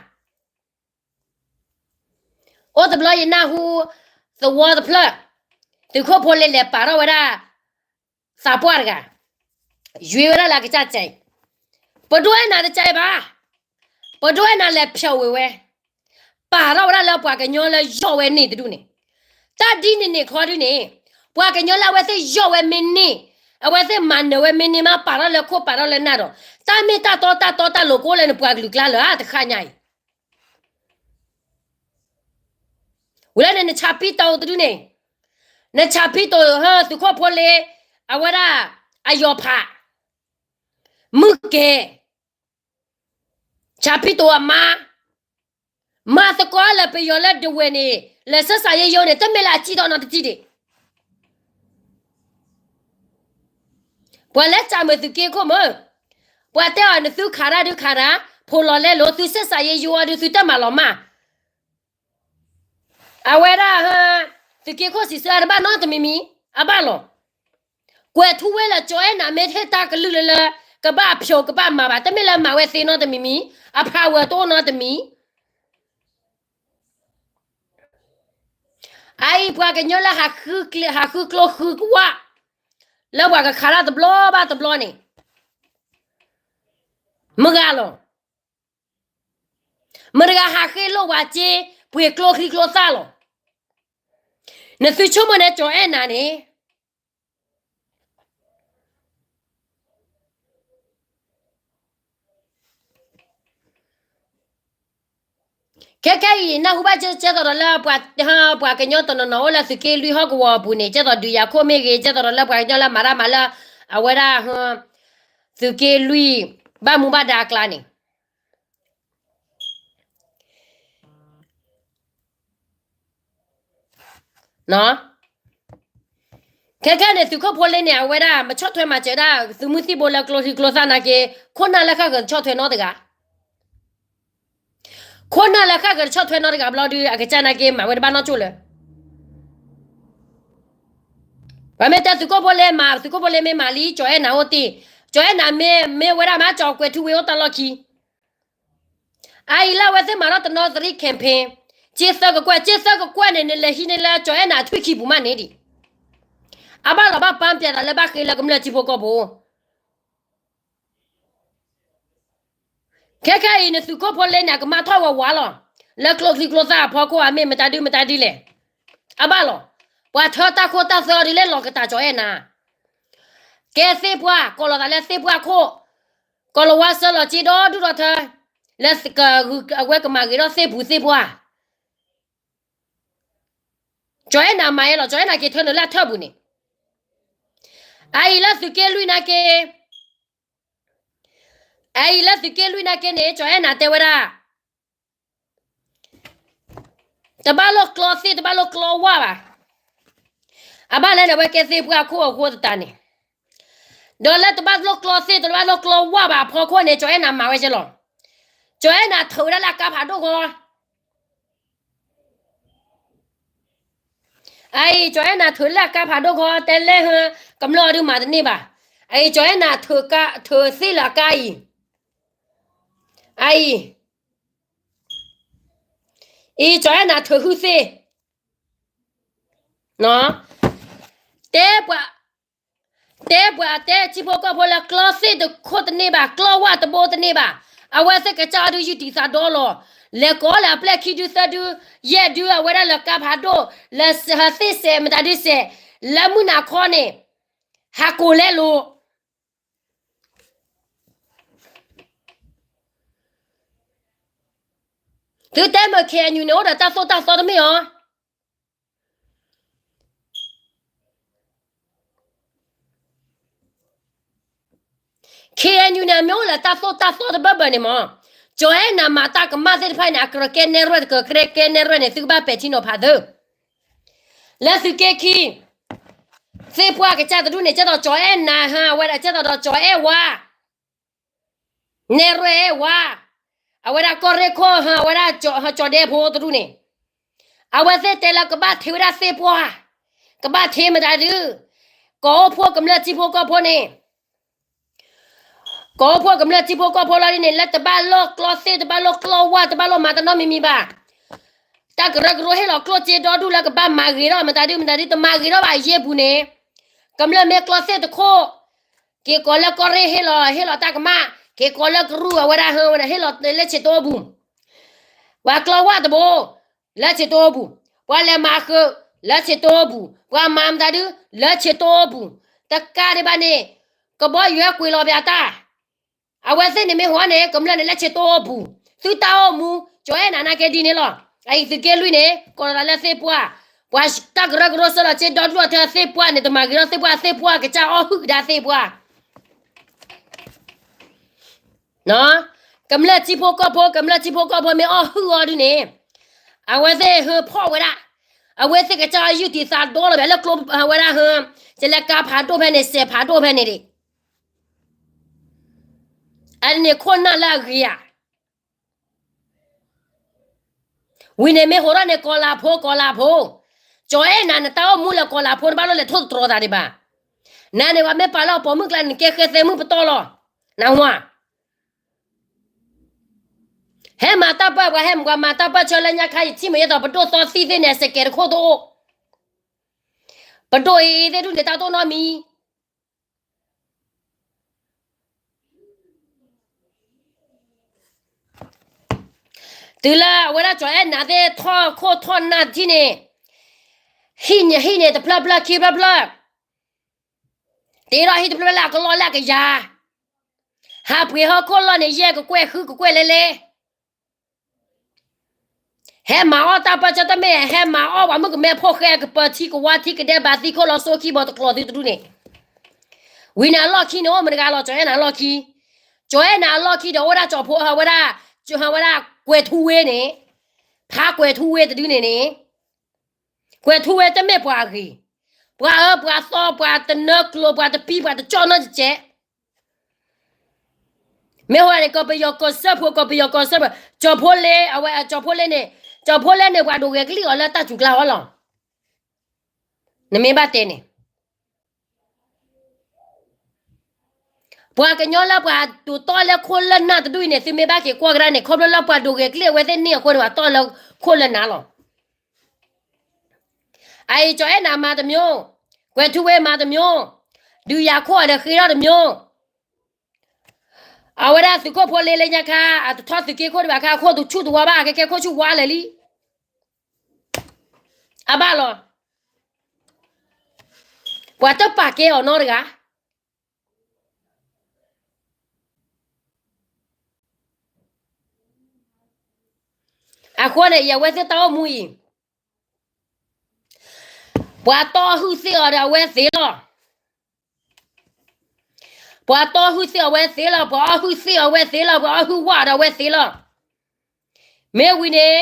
အိၣ်တဘျီယနၢ်ဟူ သဝီတဖျၢၣ်, သုးခိၣ်ဖိလ့လဲၤပာ်ထီၣ်ဝဲဒၣ် သးပှၢ်တဂၤ, ယွ့ဝဲဒၣ်လၢအကစၢ်စဲး, ပဒိၣ်အဲၣ်နၤတစဲးဘၣ်, ပဒိၣ်အဲၣ်နၤလဲၤဖျိးဝဲဝဲ ပာ်ထီၣ်ဝဲဒၣ်လၢပှၤကညီလၢယီၢ်ဝဲန့ၣ်တဒူၣ်န့ၣ်, တၢ်ဒ်န့ၣ်န့ၣ်ခီဒုန့ၣ်, ပှၤကညီလၢအဝဲသ့ၣ်ယီၢ်ဝဲမ့ၢ်န့ၢ်, အဝဲသ့ၣ်မၤနၢၤဝဲမ့ၢ်န့ၢ်မး ပာ်ထီၣ်လၢခိၣ်ပာ်ထီၣ်လၢနၢ်ဒီး, တၢ်မ့ၢ်တၢ်တီတၢ်တီတၢ်လိၤကအိၣ်လၢနပှၤကလုာ်ကျါလၢတခါညါအံၤ ဝံၤလၢန့ၣ် နဆးပံတိၤတဒုန့ၣ်, နဆးပံတိၤ သုးခိၣ်ဖိလ့, အဝဲဒၣ် အယီၤဖး, မုၢ်ကဲ, ဆးပံတိၤအမါ, မၤသကိးလၢပယီၤလၢဒဝဲၢ်န့ၣ်, လၢစ့စးယ့ယိန့ၣ် တမ့ၢ်လၢအစံၣ်ထီၣ်နီတစံၣ်ဒံး ပှၤလဲၤစးမုာ်သုးက့ခိၣ်မုၢ်, ပှၤတဲအီၤနသုခးတၢ်ဒုခးတၢ်, ဖိလီၤလဲလိာ် သုစ့စးယ့ယိအီၤဒု သုတၢ်မၤလီၤမၢ်, အဝဲဒၣ်, သုးက့ခိၣ်စံးဆၢအတဘၣ်နီတမံၤမံၤ, အဘၣ်လီၤ. ကွဲၤထူဝ့လၢကၠီၤအဲၣ်နၤမ့ၢ်ဟ့ၣ်တၢ်ကလုၢ်လၢလၢ, ကဘၣ်အဖျိးကဘၣ်မၤဘၣ် တမ့ၢ်လၢမၤဝဲသ့နီတမံၤမံၤ, အဖးဝဲတအိၣ်နီတမံၤ အအံၤ ပှၤကညီလၢ ဟးဃုကျိဃုဝၣ်, လၢပှၤကခးတၢ်တဘျီဘၣ်တဘျီန့ၣ်, မုၢ်ဂၤလီၤ. မုၢ်တဂၤဟးဃ့လိၢ်ဝဲစ့, ပှ့ၤကျိချံကျိသၣ်လီၤ. နသုဆိကမိၣ်န့ၣ် ကၠီၤအဲၣ်နၤန့ၣ် ခဲခဲအံၤ နၢ်ဟူဘၣ်ကဲသိးဒီးလၢ ပှၤကညီတနီၤနီၤအိၣ်လၢသုးက့လွံၢ်ဟီၣ်ကဝီၤအပူၤန့ၣ် ကဲသိးဒုးယၤခိၣ်မ့ၢ်ဂ့ၤ, ကဲသိးဒီးလၢပှၤကညီလၢမၤတၢ်မၤလၢ အဝဲဒၣ် သုးက့လွံၢ် ဘၣ်မူဘၣ်ဒါအကျါန့ၣ် ခဲခဲန့ၣ် သုးခိၣ်ဖိလ့န့ၣ် အဝဲဒၣ် မဆီၣ်ထွဲမၤစၢၤဒၣ် သုးမုၢ်သံၣ်ဘိလၢကျိချံကျိသၣ်နာ်က့, ခိၣ်နၢ်လၢဃၣ်ဃၢၤတဆီၣ်ထွဲနီတဂၤ, ခိၣ်နၢ်လၢဃၣ်ဃၢၤတဆီၣ်ထွဲနီတဂၤဘျီဒုး အကစၢ်နာ်က့ မၤဝဲတဘၣ်နီၢ်ကၠိၣ်လၢ ပှၤမ့ၢ်တဲသုးခိၣ်ဖိလ့မၤ, သုးခိၣ်ဖိလ့မ့ၢ်မၤလံ ကၠီၤအဲၣ်နၤအိၣ်တ့ၢ်, ကၠီၤအဲၣ်နၤမ့ၢ်, မ့ၢ်ဝဲဒၣ်မၤကၠီၤကွဲၤထူဝ့အိၣ်တၢ်လီၢ်ခံ အအံၤလၢအဝဲသ့ၣ်မၤထီၣ်တနီသရံၣ် campaign, ကၠ့သၢကကွဲၢ်, ကၠ့သၢကကွဲၢ်န့ၣ် နလဲၤဟံးန့ၢ်လၢကၠီၤအဲၣ်နၤထွံၣ်ခံပူၤမးန့ၣ်ဒံး, အဘၣ်လီၤဘၣ်ပာ်ပျဲသးလၢဘၣ်ဃ့လၢကမျၢၢ်ထံဖိကီၢ်ဖိ ခဲခဲအံၤ နသုးခိၣ်ဖိလ့န့ၣ် အကမၣ်ထီၣ်ဝဲဝးလီၤ, လၢကျိချံကျိသၣ်အဖီခိၣ် အမ့ၢ်မတၤဒုမတၤဒ်လဲၣ်, အဘၣ်လီၤ, ပှၤထၢတၢ်ခိၣ်တၢ်သၢအီၤဒ်လဲၣ်လီၤကတၢၢ်ကၠီၤအဲၣ်နၤ, ကဲသ့ၣ်ပှၢ် ကိးလီၤသးလၢသ့ၣ်ပှၢ်ခိၣ်, ကိးလီၤဝါစၢလီၤစ့ဒီဒူၣ်ဒီထၢ, လၢ အဝဲကမၤဂ့ၤထီၣ်သ့ၣ်ပူၤသ့ၣ်ပှၢ် ကၠီၤအဲၣ်နၤမၤအီၤလီၤ, ကၠီၤအဲၣ်နၤက့ၤထၢနုာ်လၢအထၢၣ်ပူၤန့ၣ်, အအံၤလၢသုးက့လွံၢ်နာ်က့, အအံၤလၢသုးက့လွံၢ်နာ်က့န့ၣ် ကၠီၤအဲၣ်နၤတဲဝဲဒၣ် တဘၣ်လိၣ်ကျီသ့ၣ် တဘၣ်လိၣ်ကျီဝၣ်ဘၣ်, အဘၣ်လၢန့ၣ်ဝဲကဲသ့ၣ်ပှၢ်ခိၣ်အဃိသတးန့ၣ်, ဒီးလၢတဘၣ်လိၣ်ကျီသ့ၣ် တဘၣ်လိၣ်ကျီဝၣ်ဘၣ်အဖီခိၣ်န့ၣ် ကၠီၤအဲၣ်နၤမၤဝဲကဲလီၤ, ကၠီၤအဲၣ်နၤထုးဝဲဒၣ်လၢအကါဖးဒိၣ်ခီ အအံၤ ကၠီၤအဲၣ်နၤထုးလၢအကါဖးဒိၣ်ခီ တဲလဲၣ်ဟၢ, ကမျၢၢ်အီၤဒုးမၤတန့ၢ်ဘၣ်, အအံၤ ကၠီၤအဲၣ်နၤထုးကါ, ထုးသ့ၣ်လၢအကါအံၤ, အအံၤ, အံၤ ကၠီၤအဲၣ်နၤထုးဟုၣ်သ့ၣ်, တဲပှၤ, တဲပှၤတဲထံဖိကီၢ်ဖိလၢကျီသ့ၣ်တခိၣ်တန့ၢ်ဘၣ်, ကျီဝၣ်တဘိတန့ၢ်ဘၣ်, အဝဲသ့ၣ်ကစၢ်အီၤဒုးယုၢ်တံၢ်သးဒီလီၤ, လဲၤကိးလၢအပျဲၢ်ခံဒုသၢဒု, ယဲၢ်ဒု အဝဲဒၣ်လၢကါဖးဒိၣ်, လၢဟးသ့ၣ်စဲး မတၤဒုစဲး, လၢမုၢ်နၤခီန့ၣ်, ဟးကိးလဲလိာ် သုတဲမ့ၢ် K N U န့ၣ် အိၣ်ဒီးတၢ်သိၣ်တၢ်သီတမ့ၢ်ဧါ. K N U န့ၣ် အမ့ၢ်အိၣ်လၢတၢ်သိၣ်တၢ်သီတဘၢဘၢန့ၣ်မ့ၢ်, ကၠီၤအဲၣ်နၤမၤတၢ်ကမၣ်သ့ၣ်တဖၣ်န့ၣ် အကြၢးကဲနဲၣ်ရွဲၣ်တကြၢးကဲနဲၣ်ရွဲၣ်န့ၣ် သုကဘၣ်ပဲာ်ထံနီၤဖးသု လၢသုးက့ခံ သ့ၣ်ပှၢ်ကစၢ်တဒူၣ်န့ၣ် ကဲသိးကၠီၤအဲၣ်နၤဟါ အဝဲဒၣ်ကဲသိးဒီးကၠီၤအဲၣ်ဝါ နဲၣ်ရွဲၣ်အဲၣ်ဝါ, အဝဲဒၣ်ကီၢ်ရ့ၣ်ခိၣ်ဟါ အဝဲဒၣ်ကၠီၤဒဲဖိတဒူၣ်န့ၣ်, အဝဲသ့ၣ်တဲလၢကဘၣ်ထံးဝဲဒၣ်သ့ၣ်ပှၢ်, ကဘၣ်ထံးမတၤဒု, ကီၢ်အိၣ်ဖှိၣ်ကမျၢၢ်ထံဖိကီၢ်ဖိန့ၣ် ကီၢ်အိၣ်ဖှိၣ်ကမျၢၢ်ထံဖိကီၢ်ဖိလီၤဒ်န့ၣ် လၢတဘၣ်လိၣ်ကျီသ့ၣ် တဘၣ်လိၣ်ကျီဝၣ် တဘၣ်လိၣ်မၤတၢ်နီတမံၤမံၤဘၣ်. တၢ်ကရၢကရိဟ့ၣ်လီၤကျိၣ်စ့ဒီဒူၣ်လၢကဘၣ်မၤဂ့ၤထီၣ် မတၤဒုမတၤဒု တမၤဂ့ၤထီၣ်ဘၣ်အယ့ၢ်ပူၤန့ၣ်, ကမျၢၢ်မ့ၢ်ကျီသ့ၣ်တခိၣ်, က့ၤကိးလၢကီၢ်ရ့ၣ်ဟ့ၣ်လီၤ ဟ့ၣ်လီၤတၢ်ကမၣ်, က့ၤကိးလၢကရူၢ်အဝဲဒၣ်ဟၢဝဲဒၣ် ဟ့ၣ်လီၤလၢဆံးတိပူၤ, ပှၤကျီဝၣ်တဘိ လၢဆံးတိပူၤ, ပှၤလဲၤမၤဃုာ် လၢဆံးတိပူၤ, ပှၤမၤမတၤဒု လၢဆံးတိပူၤ, တကးဒံးဘၣ်န့ၣ် ကဘီယူၤကွံာ်လီၤပျးတၢ် အဝဲသ့ၣ်န့ၣ်မ့ၢ်ဟူန့ၣ် ကမျၢၢ်န့ၣ်လၢဆံးတိပူၤ, သုတၢ်အိၣ်မူ ကၠီၤအဲၣ်နၤနာ်က့ဒ်န့ၣ်လီၤ. အအံၤသုးက့လွံၢ်န့ၣ် ကိးလီၤသးလၢသ့ၣ်ပှၢ်, ပှၤတၢ်ကရၢကရိစၢလီၤစ့ဒီဒူၣ်အထၢသ့ၣ်ပှၢ်န့ၣ် တမၤဂ့ၤထီၣ်သ့ၣ်ပှၢ် သ့ၣ်ပှၢ်ကစၢ်အီၣ်ဟုၣ်ကဒါသ့ၣ်ပှၢ် ကမျၢၢ်ထံဖိကီၢ်ဖိ ကမျၢၢ်ထံဖိကီၢ်ဖိမ့ၢ်အီၣ်ဟုၣ်အီၤဒ်န့ၣ်, အဝဲသ့ၣ်ဟၢဖီၣ်ဝဲဒၣ်, အဝဲသ့ၣ်ကစၢ်အီၣ်ယုၢ်တံာ်သးဒီလီၤဘၣ်လၢကျိဝဲဒၣ်ဟၢ, ကလဲၤကါဖးဒိၣ်ဖဲန့ၣ် စဲးဖးဒိၣ်ဖဲန့ၣ်ဒံး, အန့ၣ်ခိၣ်နၢ်လၢအဂ့ၤဧါ ဝံၤန့ၣ်မ့ၢ်ဟိးထီၣ်န့ၣ် ကီၤလၤဖိ ကီၤလၤဖိ, ကၠီၤအဲၣ်နၤ နတၢ်အိၣ်မူလၢကီၤလၤဖိ နဘၣ်လိၣ်လဲၤထိၣ်သတြီၤသးဒံးဘၣ်. နၤန့ၣ် ပှၤမ့ၢ်ပာ်လၢအပိာ်မုၣ်ကျါ နကဲဃဲသဲမုၣ်ပတီၢ်လီၤ. နဝၤ ဟဲမၤတၢ်ပၢၢ် ပှၤဟဲမၤတၢ်ပၢၢ်ဆၢလၢညါခါ ယထံၣ်မ့ၢ်ယဲသိး ပဒိၣ်သီသံၣ်သ့ၣ်န့ၣ် စကဲးတခိၣ်တအိၣ်, ပဒိၣ်အံၤသ့ၣ်ဒူၣ်န့ၣ် တၢ်တိၢ်နီတမံၤ တုၤလၢအဝဲဒၣ်ကၠီၤအဲၣ်နၤသ့ၣ်ထီၣ်ခိၣ်ထီၣ်နၢ်တထံၣ်န့ၣ်, ဟံၣ်န့ၣ်တဖျၢၣ်ဖျၢၣ် ခံဖျၢၣ်ဖျၢၣ်, တ့ထီၣ်ဟံၣ်တဖျၢၣ်လၢအကလီၢ်လၢအကယၤ, ဟးပှ့ၤဟီၣ်ခိၣ်လီၢ်န့ၣ် ယဲၢ်ကကွဲၢ်ဃုကကွဲၢ်လဲလဲ ဟဲမၤအီၣ်တၢ်ပၢၢ်ဆၢတမ့ၢ် ဟဲမၤအီၣ်ပှၤမုၣ်ကမဲဖိဃဲ ကပၢၤထံကဝါထံကဒဲဘးသံခိၣ်လီၤစိခံဘီတကျိၤသုတဒူၣ်န့ၣ်, ဝံၤန့ၣ်အလီၢ်ခံန့ၣ် အိၣ်မတၤတဂၤလီၤ ကၠီၤအဲၣ်နၤအလီၢ်ခံ, ကၠီၤအဲၣ်နၤအလီၢ်ခံဒီးအိၣ်ဝဲဒၣ်ကၠီၤဖိ ဝဲဒၣ်, ဝဲဒၣ်ကွဲၤထူဝ့န့ၣ်, ဖးကွဲၤထူဝ့တဒုန့ၣ်န့ၣ်, ကွဲၤထူဝ့တမ့ၢ်ပှၤအဂ့ၤ, ပှၤအၢပှၤသီပှၤတနၢကျိၤ ပှၤတပံပှၤတကၠီၣ်နီတကဲး မ့ၢ်ဟိန့ၣ် ကီၢ်ပယီၤကီၢ်စၢဖှိၣ် ကီၢ်ပယီၤကီၢ်စၢဖှိၣ် ကၠီၤဖိလ့ အဝဲကၠီၤဖိလ့န့ၣ်, ကၠီၤဖိလ့န့ၣ် ပှၤဒိးဂဲၤကလံၣ်အီၤလၢတၢ်စူၤကျါအီၤလီၤ. နမ့ၢ်ဘၣ်တဲန့ၣ် ပှၤကညီလၢပှၤဒိးတီၢ်လၢခိၣ်လၢနၢ်တဒူၣ်အံၤန့ၣ် သုမ့ၢ်ဘၣ်က့ၤကွၢ်ကဒါန့ၣ် ခီဖျိလၢပှၤဒိးဂဲၤကလံၣ်အဝဲသ့ၣ်န့ၣ်အဃိန့ၣ် ပှၤတီၢ်လၢခိၣ်လၢနၢ်လီၤ. အအံၤ ကၠီၤအဲၣ်နၤမၤတမျိုး, ကွဲၤထူဝ့မၤတမျိုး, ဒုးယၤခိၣ်အဒီးဃ့ထီၣ်တမျိုး, အဝဲဒၣ်သုးခိၣ်ဖိလ့လၢညါခါ အတထီၣ်သုးက့ခိၣ်ဒံးဘၣ်ခါ ခိၣ်တဆူၣ်တဝါဘၣ် ကဲကဲခိၣ်ဆူၣ်ဝါလၢာ်လံ. အဘၣ်လီၤ. ပှၤတပာ်ကဲအီၤနီတဂၤ အဃိန့ၣ် အံၤအဝဲသ့ၣ်တၢ်အိၣ်မူအံၤ ပှၤတီၢ်ဟုၣ်သ့ၣ်အီၤဒီးအဝဲသ့ၣ်လီၤ. ပှၤတီၢ်ဟုၣ်သ့ၣ်အီၤဝဲသ့ၣ်လီၤ. ပှၤအီၣ်ဟုၣ်သ့ၣ်အီၤဝဲသ့ၣ်လီၤ. ပှၤအီၣ်ဟုၣ်ဝၣ်ဒီးအဝဲသ့ၣ်လီၤ. မ့ၢ်ဝံၤန့ၣ်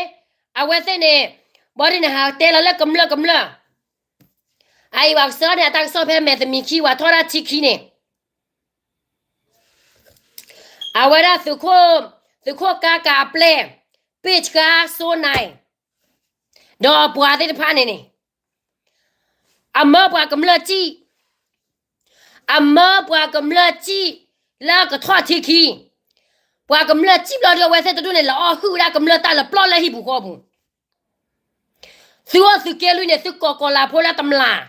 အဝဲသ့ၣ်န့ၣ် ဘီဒ်န့ၣ် ဟးတဲလီၤလၢကမျၢၢ်ကမျၢၢ် အအံၤပှၤကဆှၢန့ၣ် အတၢ်ကစီၣ်ဖဲမဲာ်တမံၤခံ ပှၤထီၣ်တၢ်ထံခံန့ၣ် အဝဲဒၣ်သုးခိၣ်, သုးခိၣ်ကါကၤအပျဲၢ် ပ့ၢ်ဆှါစိနၢၤ ဒီးအပှၤသ့ၣ်တဖၣ်န့ၣ်န့ၣ် အမၢပှၤကမျၢၢ်စံၣ်, အမၢပှၤကမျၢၢ်စံၣ်လၢကထီၣ်ထံခံ, ပှၤကမျၢၢ်စံၣ်ဘျီဒုး အဝဲသ့ၣ်တဒူၣ်န့ၣ် လီၤအီၣ်ဟုၣ်ဝဲဒၣ်ကမျၢၢ်တၢ်လၢပျီလၢဟံၣ်ပူၤဃီပူၤ, သုအိၣ်သုးက့လွံၢ်န့ၣ် သုကိးကီၤလၤဖိလၢတမျာ်,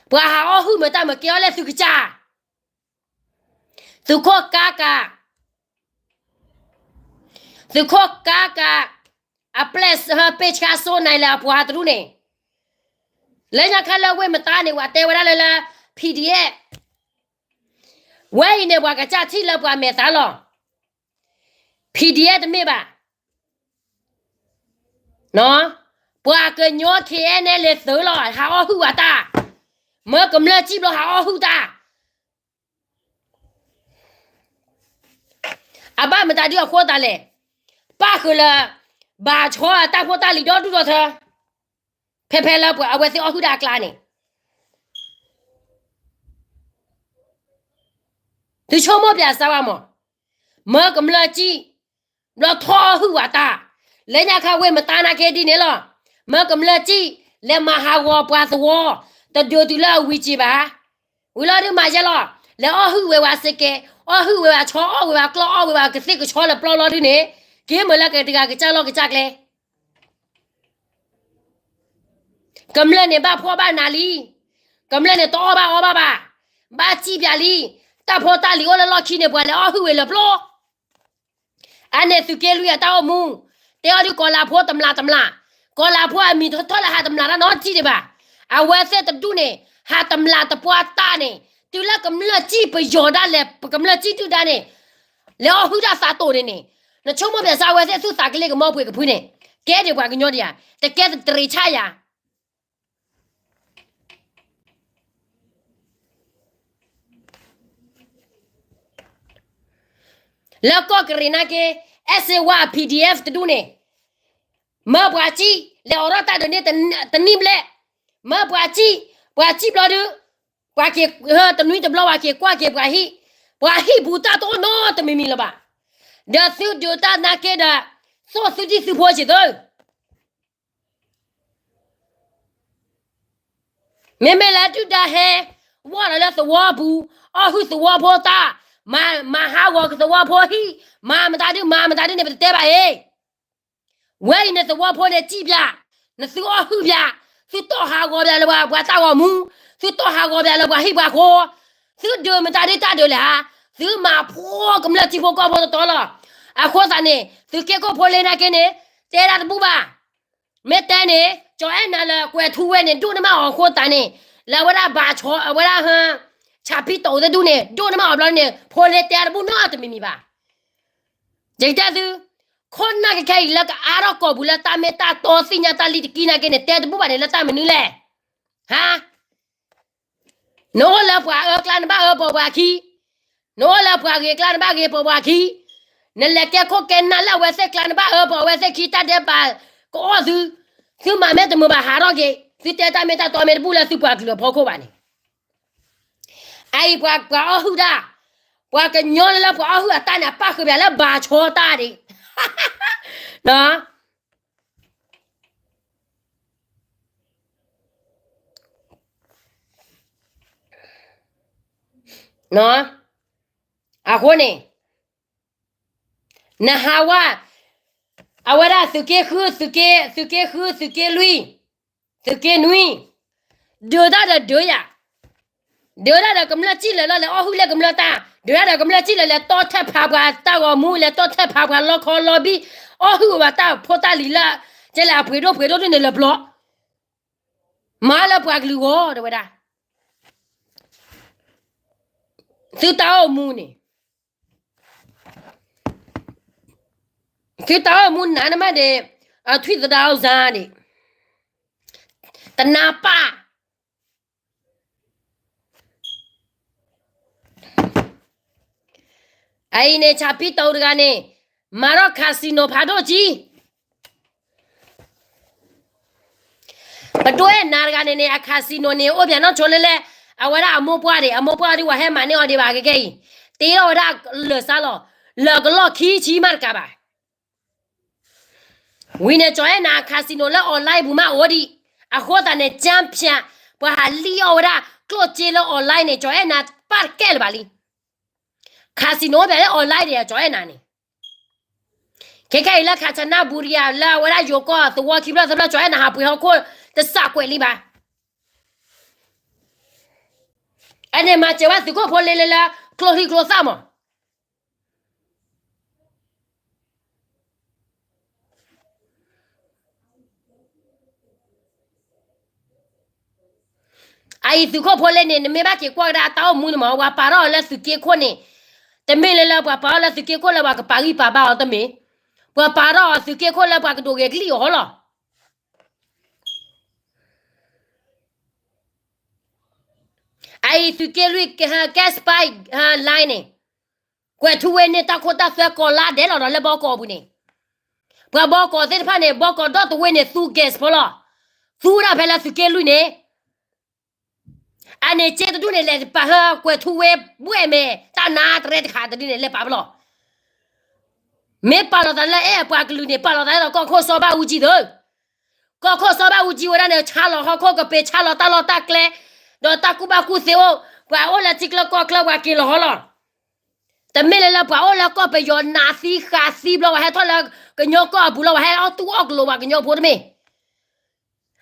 ပှၤဟးအီၣ်ဟုၣ်မတၤမ့ၢ်ကဲအီၤလဲၣ်သုကစၢ် သုးခိၣ်ကါကၤ, သုးခိၣ်ကါကၤ အပျဲၢ်ဟၢ ပ့ၢ်ဆှါစိနၢၤလၢအပှၤတဒူၣ်န့ၣ်, လၢညါခါလၢဝ့ၢ်မတၤန့ၣ် ပှၤတဲဝဲဒၣ်လၢလၢ PDF ဝဲအံၤန့ၣ် ပှၤကစၢ်ထံၣ်လၢပှၤမဲာ်သးလီၤ. PDF တမ့ၢ်ဘၣ်. ပှၤကညီ ခဲအံၤန့ၣ် လဲၤသုးလီၤ ဟးအီၣ်ဟုၣ်ဝဲတၢ်, မၢကမျၢၢ်စံၣ်ဘျီဟးအီၣ်ဟုၣ်တၢ် အဘၣ်မတၤဒုအဃိသးလဲၣ်, ပၣ်ဃုာ်လၢ ဘၣ်ဆီတၢ်ဖိတၢ်လံၤဒီဒူၣ်ဒီထၢ, ဖဲဖဲလၢပှၤအဝဲသ့ၣ်အီၣ်ဟုၣ်တၢ်အကျါန့ၣ်, သုဆိကမိၣ်ပၠးစၢ်ဝဲမး, မၢကမျၢၢ်စံၣ် ဘျီထီၣ်အီၣ်ဟုၣ်ဝဲတၢ်, လၢညါခါဝဲမတၤနာ်က့ဒ်န့ၣ်လီၤ, မၢကမျၢၢ်စံၣ် လဲၤမၤဟးဂီၤပှၤသဝီ, တဒုးတုၤလၢအဝံၤစ့ၢ်ဘၣ်, ဝံၤလီၤဒုးမၤယဲလီၤ, လဲၤအီၣ်ဟုၣ်ဝဲဝဲစ့ၢ်ကီး, အီၣ်ဟုၣ်ဝဲဝဲဆီ အီၣ်ဝဲဝဲကျီၢ် အီၣ်ဝဲဝဲကသ့ၣ်ကဆီလၢပျီလီၤဒုးန့ၣ်, က့ၤမုာ်လၢကတဂၤကစၢ်လီၢ်ကစၢ်ကျဲ ကမျၢၢ်န့ၣ်ဘၣ်ဖှီၣ်ဘၣ်နးလံ, ကမျၢၢ်န့ၣ်တအီၣ်ဘၣ်အီဘၣ်ဘၣ်, ဘၣ်စံၣ်ပၠးလံ, တၢ်ဖိတၢ်လံၤအိၣ်လၢလီၢ်ခံန့ၣ် ပှၤလဲၤအီၣ်ဟုၣ်ဝဲလၢပျီ, အန့ၣ်သုးက့လွံၢ်အတၢ်အိၣ်မူ, တဲအီၤဒုးကီၤလၤဖိတမျးတမျး, ကီၤလၤဖိအမံၤထီၣ်ထီၣ်လၢဟးတမျးတၢ်နီတစံၣ်ဒံးဘၣ်, အဝဲသ့ၣ်တဒူၣ်န့ၣ်, ဟးတမျးတပှၢ်တၢ်န့ၣ်, တုၤလၢကမျၢၢ်စံၣ်ပယီၤဒၣ်လဲာ် ပကမျၢၢ်စံၣ်ဒုၣ်ဒါန့ၣ်, လဲၤအီၣ်ဟုၣ်တၢ်သးတိာ်န့ၣ်န့ၣ်, နဆိကမိၣ်ပၠးစၢ်အဝဲသ့ၣ်သူၣ်သးကလ့ကမီပှ့ၤကဖုန့ၣ်, ကဲဒံးပှၤကညီဒံးဧါ, တကဲတရံးဆၣ်ယၤ လၢကီၢ်ကရံၣ်နာ်က့, အဲၣ်စ့ဝါ PDF တဒူၣ်န့ၣ်, မၢပှၤစံၣ် လဲၤအိးထီၣ်တၢ်ဒုးန့ၣ်တနံၣ်ဘျဲၣ်, မၢပှၤစံၣ်, ပှၤစံၣ်ဘျီဒုး, ပှၤက့ၤတနွံတဘျီ ပှၤက့ၤကွၢ်က့ၤပှၤဟံၣ်, ပှၤဟံၣ်ပူၤတၢ်တအိၣ်နီတမံၤမံၤလၢၤဘၣ်, ဒီးသုဒုးတၢ်နာ်က့ဒီး, သိၣ်သုဒံၣ်သုဖိစ့ၢ်သု မ့မ့ၢ်လၢဒုၣ်ဒါဟဲ, ဝီၢ်ဒီးလၢသဝီပူၤ, အီၣ်ဟုၣ်သဝီဖိတၢ်, မၤဟးဂီၤကသဝီဖိဟံၣ်, မၤမတၤဒုး မၤမတၤဒုးန့ၣ် ပတတဲဘၣ်အံၤ, ဝဲအံၤန့ၣ်သဝီဖိန့ၣ်စံၣ်ပၠး, နသုအီၣ်ဟုၣ်ပၠး, သုတီၢ်ဟးဂီၤပၠးလၢပှၤတၢ်ဂီၤမူ, သုတီၢ်ဟးဂီၤပၠးလၢပှၤဟံၣ်ပှၤဃီ, သုဒုးမတၤဒုးတၢ်ဒုးလဲၣ်ဧါ, သုမၤဖှီၣ်ကမျၢၢ်ထံဖိကီၢ်ဖိတတီလီၤ, အဃိသတးန့ၣ် သုးက့ခိၣ်ဖိလ့နာ်က့န့ၣ်, တဲဒၣ်တဘူၣ်ဘၣ် မ့ၢ်တဲန့ၣ် ကၠီၤအဲၣ်နၤလၢကွဲၤထူဝဲန့ၣ် ဒိၣ်န့ၢ်မးအီၤအဃိသတးန့ၣ်, လၢအဝဲဒၣ်ဘၣ်ဆီ အဝဲဒၣ်ဟၢ, ဆၣ်ဖံးတီၤသ့ၣ်ဒူၣ်န့ၣ် ဒိၣ်န့ၢ်မးအီၤဘျီန့ၣ် ဖိလ့တဲတဘူၣ်နီတမံၤမံၤဘၣ်. ယကတဲသု, ခိၣ်နၢ်ခဲခဲအံၤလၢကအါထီၣ်ကီၢ်ပူၤလၢတၢ်မ့ၢ်တၢ်တီသ့ၣ်ညါတၢ်လံတကံနာ်က့န့ၣ် တဲတဘူၣ်ဘၣ်န့ၣ်လၢတၢ်မနုၤလဲၣ်. ဟါ နအိၣ်လၢပှၤအၢကျါနဘၣ်အၢပိာ်ပှၤခံ, နအိၣ်လၢပှၤဂ့ၤကျါနဘၣ်ဂ့ၤပိာ်ပှၤခံ, နလဲၤကဲခိၣ်ကဲနၢ်လၢအဝဲသ့ၣ်ကျါနဘၣ်အၢပိာ်အဝဲသ့ၣ်ခံ တၢ်ဒဲးဘးကအီၣ်သု, သုမၤမ့ၢ်တမုာ်ဘၣ်ဟးထီၣ်က့ၤ, သုတဲတၢ်မ့ၢ်တၢ်တီမ့ၢ်တဘူၣ်လၢသုပှၤကလုာ်အဖီခိၣ်ဘၣ်န့ၣ်, အအံၤပှၤပှၤအီၣ်ဟုၣ်တၢ်, ပှၤကညီလၢလၢပှၤအီၣ်ဟုၣ်အတၢ်န့ၣ် အပၣ်ဃုာ်ပၠးလၢဘၣ်ဆီတၢ်ဒံး အဃိန့ၣ်, နဟးဝဲ, အဝဲဒၣ်သုးက့ဃု, သုးက့ဃု, သုးက့လွံၢ်, သုးက့နွံ, ဒုးတၢ်ဒီးဒုးယၤ, ဒုးတၢ်ဒီးကမျၢၢ်စံၣ်လၢာ်လီၤ လဲၤအီၣ်ဟုၣ်လၢကမျၢၢ်တၢ်, ဒုးတၢ်ဒီးကမျၢၢ်စံၣ်လၢာ် လဲၤတီၢ်ထၢၣ်ဖးပှၤတၢ်ဂီၤမူ, လဲၤတီၢ်ထၢၣ်ဖးပှၤလီခီလီဘံၣ်, အီၣ်ဟုၣ်ဝဲတၢ်ဖိတၢ်လံၤလၢ, ကဲလဲၣ်အပှ့ၤဒိၣ်ပှ့ၤဒိၣ်ဒ်န့ၣ်လၢပျီ, မၤလၢပှၤကလုာ်ဂီၢ်တဲဝဲဒၣ်, သုတၢ်အိၣ်မူန့ၣ် သုတၢ်အိၣ်မူနးန့ၣ်မးဒီး, ထွံၣ်သဒါအိၣ်စါန့ၣ်, တနါပၢ်, အအံၤန့ၣ် ဆၣ်ဖံးတီၤတဂၤန့ၣ်, မၤထီၣ် casino ဖးဒိၣ်ကံ ပဒိၣ်အဲၣ်နၤတဂၤန့ၣ်န့ၣ် အ casino န့ၣ် အိၣ်ပၠးနီၢ်ဆိလၢလဲၣ်, အဝဲဒၣ်အမိၢ်ပှၢ်ဒံး, အမိၢ်ပှၢ်ဒံး ပှၤဟဲမၤန့ၢ်အီၤဒံးဘၣ်ကကဲအံၤ, တ့ထီၣ်ဝဲဒၣ်လၢာ်စါလီၤ, လၢာ်ကလီၢ်ခံဆံမးတကးဘၣ်. ဝံၤန့ၣ် ကၠီၤအဲၣ်နၤ casino လၢ online ပူၤမးအိၣ်ဒံး, အဃိသတးန့ၣ် ကၠၢဖၠး, ပှၤဟးလံၣ်အီၣ်ဝဲဒၣ်ကျိၣ်စ့လၢ online န့ၣ် ကၠီၤအဲၣ်နၤပၢ်တကဲလၢၤဘၣ်လံ. casino အိၣ်ပၠးလၢ online ဒံး ကၠီၤအဲၣ်နၤန့ၣ် ခဲခဲအံၤလၢ ခၣ်ဆနၣ်ဘူရံယၤ လၢအဝဲဒၣ်ယိၤကီၢ်သဝီခံဘျီသဘျီ ကၠီၤအဲၣ်နၤဟးပှ့ၤဟီၣ်ခိၣ် တစးကွဲးလံဘၣ်. အန့ၣ်မၤစၢၤဝဲသုးခိၣ်ဖိလ့လၢလၢ ကျိချံကျိသၣ်မး. အအံၤ သုးခိၣ်ဖိလ့န့ၣ် နမ့ၢ်ဘၣ်က့ၤကွၢ်ကဒါအတၢ်အိၣ်မူန့ၣ်မး ပှၤပာ်ထီၣ်အီၤလၢသုးက့ခိၣ်န့ၣ်, တမ့ၢ်လၢလၢပှၤပာ်ထီၣ်လၢသုးက့ခိၣ်လၢပှၤကပာ်ဂံၢ်ပာ်ဘါအီၤတမ့ၢ်, ပှၤပာ်ထီၣ်အီၤသုးက့ခိၣ်လၢပှၤကဒိးဂဲၤကလံၣ်အီၤလီၤ. အအံၤသုးက့လွံၢ် ကဲ spy line န့ၣ်, ကွဲၤထူဝ့န့ၣ် တၢ်ခိတၢ်သွဲကိးလါဒဲးလီၤဒီးလၢဘီကီးအပူၤန့ၣ်, ပှၤဘီကီးသ့ၣ်တဖၣ်န့ၣ် ဘီကီးဒီတဝ့န့ၣ် သူ gas ဖိလီၤ. သူဝဲဒၣ်ဖဲလၢသုးက့လွံၢ်န့ၣ် အန့ၣ်က့တဒူၣ်န့ၣ် လဲၤပာ်ဟၢကွဲၤထူဝ့ဘှဲၣ်မဲာ် တၢ်နါတရဲတခါတဒူၣ်န့ၣ် လဲၤပာ်ဖဲလီၤ. မ့ၢ်ပာ်လီၤသးလၢအဲၣ်ပှၤကလုာ်န့ၣ် ပာ်လီၤသးလၢကီၢ်ခိၣ်စီၤဘၣ်အူကၠံသၢ, ကီၢ်ခိၣ်စီၤဘၣ်အူကၠံဝဲဒၣ်န့ၣ် ဆါလီၤဟီၣ်ခိၣ်ကပ့ၤ ဆါလီၤတၢ်လီၢ်တၢ်ကျဲ, ဒီးတၢ်ကူၣ်ဘၣ်ကူၣ်သ့အိၣ်, ပှၤအိၣ်လၢထံကျါကီၢ်ကျါပှၤက့ၤလီၤဟီလီၤ. တမ့ၢ်လၢလၢပှၤအိၣ်လၢကီၢ်ပယီၤနးသံဃးသံဘျီ ပှၤဟဲထီၣ်လၢကညီကီၢ်အပူၤလီၤ ပှၤဟဲအီၣ်တူၢ်အီၣ်ကလိၤပှၤကညီဖိတမ့ၢ်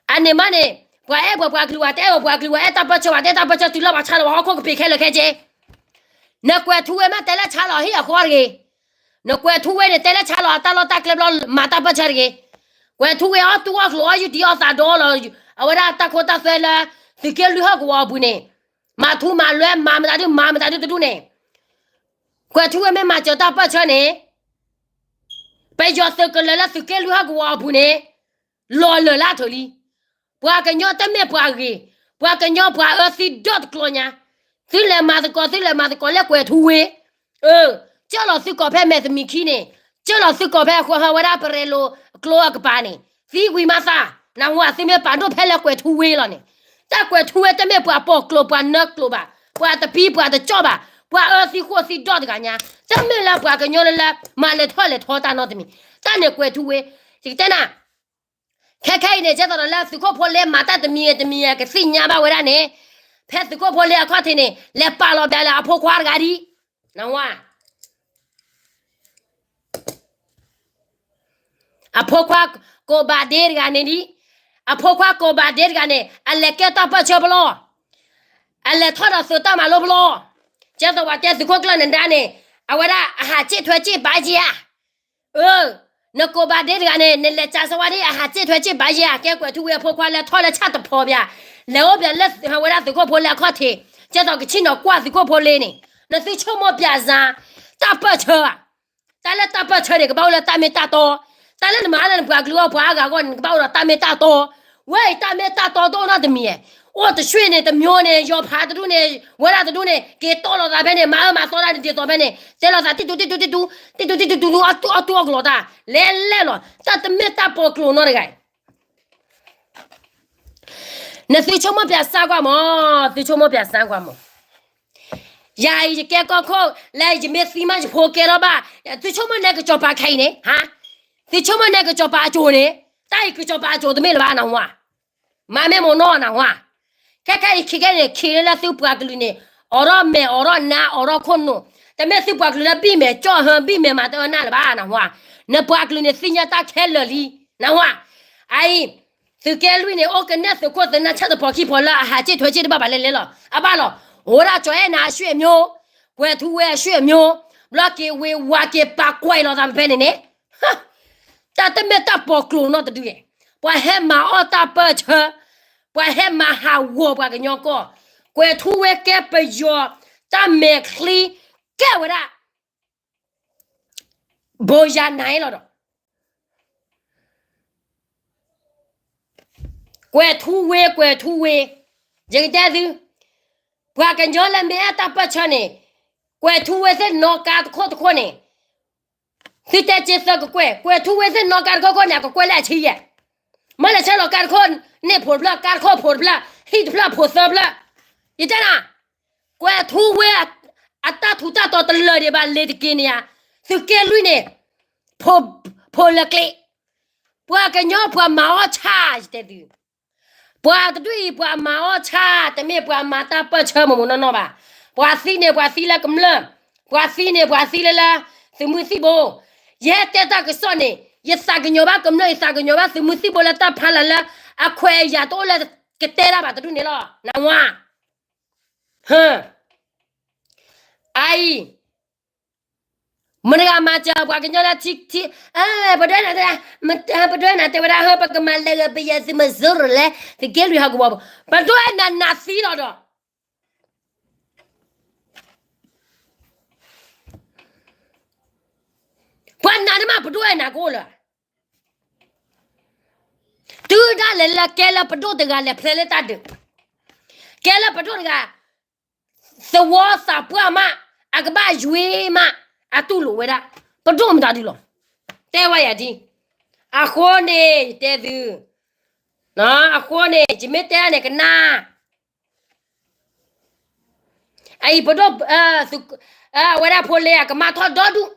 အန့ၣ်မးန့ၣ် ပှၤအဲၣ်ပှၤပှၤကလုာ် ပှၤတအဲၣ်ပှၤပှၤကလုာ် ပှၤအဲၣ်တၢ်ပၢၢ်ဆၢ ပှၤတအဲၣ်တၢ်ပၢၢ်ဆၢ တုၤလီၤပှၤဆါလီၤပှၤဟီၣ်ခိၣ်ကပ့ၤခဲလၢာ်ခဲဆ့. နကွဲၤထူဝ့မးတဲလၢဆါလီၤဟံၣ်အဃီတဂ့ၤ, နကွဲၤထူဝ့န့ၣ် တဲလၢဆါလီၤအတၢ်လီၢ်တၢ်ကျဲဘျီ မၤတၢ်ပၢၢ်ဆၢတဂ့ၤ. ကွဲၤထူဝ့အီၣ်တူၢ်အီၣ်ကျိၤအီၣ်ယူၢ်တံၢ်အီၣ်သးဒီလီၤ, အဝဲဒၣ်တၢ်ခိတၢ်သွဲလၢ သုးက့လွံၢ်ဟီၣ်ကဝီၤအပူၤန့ၣ် မၤထူမၤလွဲမၤမတၤဒု မၤမတၤဒုတဒူၣ်န့ၣ်, ကွဲၤထူဝ့မ့ၢ်မၤစၢၤတၢ်ပၢၢ်ဆၢန့ၣ် ပယီၤသုးကလၢၤလၢသုးက့လွံၢ်ဟီၣ်ကဝီၤအပူၤန့ၣ် လီၤလၢာ်လၢအထၢၣ်လံ. ပှၤကညီတမ့ၢ်ပှၤဂ့ၤ, ပှၤကညီပှၤအၢသံဒီတကျိၤညါ, သုလဲၤမၤသကိး သုလဲၤမၤသကိးလၢကွဲၤထူဝ့, ကၢၢ်လီၤသုကိးဖဲမဲာ်သမံးခံန့ၣ်, ကၢၢ်လီၤသုကိးဖဲအဃိဟၢဝဲဒၣ်ပရဲလိၤအကျိအကပၤန့ၣ်, သံဝံၤမးသး, နၢ်ဟူဧါ သုမ့ၢ်ပာ်ဒိၣ်ဖဲလၢကွဲၤထူဝ့လီၤန့ၣ်, တၢ်ကွဲၤထူဝ့တမ့ၢ်ပှၤပိာ်ကျိၤ ပှၤနၢကျိၤဘၣ်, ပှၤတပံပှၤတကၠီၣ်ဘၣ်, ပှၤအၢသံဃိၣ်သံဒီတဂၤညါ, တမ့ၢ်လၢပှၤကညီလၢလၢ မၤလဲၤထီၣ်လဲၤထီတၢ်နီတမံၤ, တၢ်န့ၣ်ကွဲၤထူဝ့, ယကတဲနၤ ခဲခဲအံၤန့ၣ် ကဲသိးဒီးလၢသုးခိၣ်ဖိလ့မၤတၢ်တမံၤဂ့ၤတမံၤဂ့ၤ ကသ့ၣ်ညါဘၣ်ဝဲဒၣ်န့ၣ်, ဖဲသုးခိၣ်ဖိလ့အခီၣ်ထံးန့ၣ် လဲၤပာ်လီၤဘၣ်လၢအဖိခွါတဂၤဒ်, နၢ်ဟူဧါ အဖိခွါကိးဘၣ်ဒ့တဂၤန့ၣ်ဒ်, အဖိခွါကိးဘၣ်ဒ့တဂၤန့ၣ် အလဲၤကဲတၢ်ပၢၢ်ဆၢဖဲလီၤ, အလဲၤထီၣ်ဒီးသုးတၢ်မၤလိဖဲလီၤ, ကဲသိးပှၤတဲသုးခိၣ်ကျၢၢ်နဒါန့ၣ်, အဝဲဒၣ်အဟးစ့ၣ်ထွဲစ့ၣ်ဘၣ်ယါ အၢ, နကိးဘၣ်ဒ့တဂၤန့ၣ် နလဲၤကးစၢၤဝဲဒ် အဟးစ့ၣ်ထွဲစ့ၣ်ဘၣ်ယါ ကဲကွဲၤထူဝ့အဖိခွါလဲၤထီၣ်လၢဆၣ်တဖီဘၣ်, လဲၤအိၣ်ဘၣ်လၢဝဲဒၣ်သုးခိၣ်ဖိလ့အခီၣ်ထံး, ကဲသိးကဆ့ၣ်နီၤကွၢ်သုးခိၣ်ဖိလ့န့ၣ်, နသုဆိကမိၣ်ပၠးစၢ်, တၢ်ပၢၢ်ဆၢဘၣ်, တၢ်လၢတၢ်ပၢၢ်ဆၢန့ၣ် ကဘၣ်အိၣ်လၢတၢ်မ့ၢ်တၢ်တီ, တၢ်လၢနမၤလၢနပှၤကလုာ်အီၣ်ပှၤအါဂၤအဂီၢ်န့ၣ် နကဘၣ်အိၣ်ဒီးတၢ်မ့ၢ်တၢ်တီ, ဝဲအံၤတၢ်မ့ၢ်တၢ်တီတအိၣ်နီတမံၤ, အိၣ်တဆှ့ၣ်န့ၣ် တမံၤန့ၣ် ယီၤဖးတဒူၣ်န့ၣ် ဝဲဒၣ်တဒူၣ်န့ၣ် က့ၤတီၢ်လိာ်သးဖဲန့ၣ် မၤအၢမၤသီတၢ်န့ၣ် ဒ်သိးဖဲန့ၣ် တဲလိာ်သး တံတူတံတူတံတူ, တံတူတံတူတံတူ အီၣ်တူၢ်အီၣ်ကျိၤတၢ် လဲၤလဲၣ်လီၤ, တၢ်တမ့ၢ်တၢ်ပိာ်ကျိၤနီတဂၤအံၤ, နသုဆိကမိၣ်ပၠးစၢ်ကွၢ်မး, သုဆိကမိၣ်ပၠးစၢ်ကွၢ်မး, ယၤအံၤယကဲကီၢ်ခိၣ် လၢယမ့ၢ်သံမးယဖိကဲထီၣ်ဘၣ်, သုဆိကမိၣ်နဲကစီၤပၤခဲအံၤန့ၣ်, သုဆိကမိၣ်နဲကစီၤပၤအစိၤန့ၣ်, တၢ်အံၤကစီၤပၤအစိၤတမ့ၢ်လၢၤဘၣ်နၢ်ဟူဧါ, မၤမ့ၢ်မိၢ်နီၢ်နၢ်ဟူဧါ, ခဲခဲအံၤခံကဲန့ၣ် ခံလၢလၢသုပှၤကလုာ်န့ၣ် အိးထီၣ်မဲာ်အိးထီၣ်နါအိးထီၣ်ခိၣ်နူာ်, တမ့ၢ်သုပှၤကလုာ်လၢဘံၣ်မဲာ်ကၠီၣ်ဟၢဘံၣ်မဲာ်မၤတအၢနၢ်လၢၤဘၣ်နၢ်ဟူဧါ, နပှၤကလုာ်န့ၣ်သ့ၣ်ညါတၢ်ခဲလၢာ်လံ, နၢ်ဟူဧါ, အအံၤ သုးက့လွံၢ်န့ၣ် အိၣ်ကနဲၣ်သုးခိၣ်သုးနၢ်ဆၣ်တဖီခံဖီလၢအဟးစ့ၣ်ထွဲစ့ၣ်တဘၣ်ဘၣ်လဲၣ်လဲၣ်လီၤ, အဘၣ်လီၤ, အိၣ်ဒၣ်ကၠီၤအဲၣ်နၤအဆွေမျိုး, ကွဲၤထူဝ့အဆွေမျိုး, ဘျီက့ၤဝ့ၤဝၤက့ၤပာ်ကွဲးလိာ်သးဖဲဖဲန့ၣ်န့ၣ် တၢ်တမ့ၢ်တၢ်ပိာ်ကျိၤနီတဒု, ပှၤဟဲမၤအီၣ်တၢ်ပၢၢ်ဆၢ, ပှၤဟဲမၤဟးဂီၤပှၤကညီကီၢ်, ကွဲၤထူဝ့ကဲပယီၤ, တၢ်မဲာ်ချံ, ကဲဝဲဒၣ်, ဘိယၤနၤလီၤဒီး ကွဲၤထူဝ့ ကွဲၤထူဝ့, ယကတဲသု, ပှၤကညီလၢမ့ၢ်အဲၣ်တၢ်ပၢၢ်ဆၢန့ၣ်, ကွဲၤထူဝ့သ့ၣ်နီၣ်ကါတခိၣ်တခိၣ်န့ၣ်, သုတဲက့ၤသၢကကွဲၢ်, ကွဲၤထူဝ့သ့ၣ်နီၣ်ကါတခိၣ်ခိၣ်န့ၣ် အကကွဲၢ်လၢအဆံယဲၢ်, မ့ၢ်လဲၤဆဲးလီၤကါတခိၣ်န့ၣ်ဖိးတဖျၢၣ်, ကါတခိၣ်ဖိးတဖျၢၣ်, ဟံၣ်တဖျၢၣ်ဖိးသၢဖျၢၣ်, ယတဲနၤ, ကွဲၤထူဝ့ အတၢ်ထူးတၢ်တီၤတလၢာ်ဒံးဘၣ်လ့ၤတက့ၤန့ၣ်ဧါ, သုးက့လွံၢ်န့ၣ်, ဖိးလၢကျဲ, ပှၤကညီပှၤမၤအီၣ်ဆၣ် ယတဲသု, ပှၤတဒူၣ်အံၤပှၤမၤအီၣ်ဆၣ် တမ့ၢ်ပှၤမၤတၢ်ပၢၢ်ဆၢမ့ၢ်မ့ၢ်နီၢ်နီၢ်ဘၣ်, ပှၤသံန့ၣ်ပှၤသံလၢကမျၢၢ်, ပှၤသံန့ၣ်ပှၤသံလၢလၢ, သုးမုၢ်သံၣ်ဘိ, ယဟဲတဲတၢ်ကစီၣ်န့ၣ် ယသးကညီၤဘၣ်ကမျၢၢ် ယသးကညီၤဘၣ်သုးမုၢ်သံၣ်ဘိလၢတၢ်ဖးလၢ်လၢ, အခွဲးအယာ်တအိၣ်လၢကတဲတၢ်ဘၣ်တဒူၣ်န့ၣ်လီၤ, နၢ်ဟူဧါ အံၤ, မတၤတဂၤမၤစၢၤပှၤကညီလၢထံ, ပဒွဲနၤတဲ, ပဒွဲနၤတဲဝဲဒၣ် ပကမၤလၢာ်ဂ့ၤပယီၤသုးမီၤစိရိၤလဲၣ်, သုးက့လွံၢ်ဟီၣ်ကဝီၤပူၤ, ပဒွဲနၤနးသံလီၤဒီး ပှၤနးန့ၣ်မး ပဒိၣ်အဲၣ်နၤကအိၣ်လၢၤ, တုၤဒၣ်လဲာ်လၢကဲလၢပဒိၣ်တဂၤလဲၤဖျဲးလၢတၢ်ဒုး, ကဲလၢပဒိၣ်တဂၤ, သဝီသးပှၢ်မး, အကဘၣ်ယွ့မး, အတူၢ်လိာ်ဝဲဒၣ်, ပဒိၣ်မတၤဒုလီၤ. တဲဝဲယၤဒ်, အဃိန့ၣ် ယတဲသု, အဃိန့ၣ် ယမ့ၢ်တဲန့ၣ်ကနၣ်, အအံၤပဒိၣ်, အဝဲဒၣ်ဖိလ့အကမၣ်ထီၣ်ဒီဒူၣ်,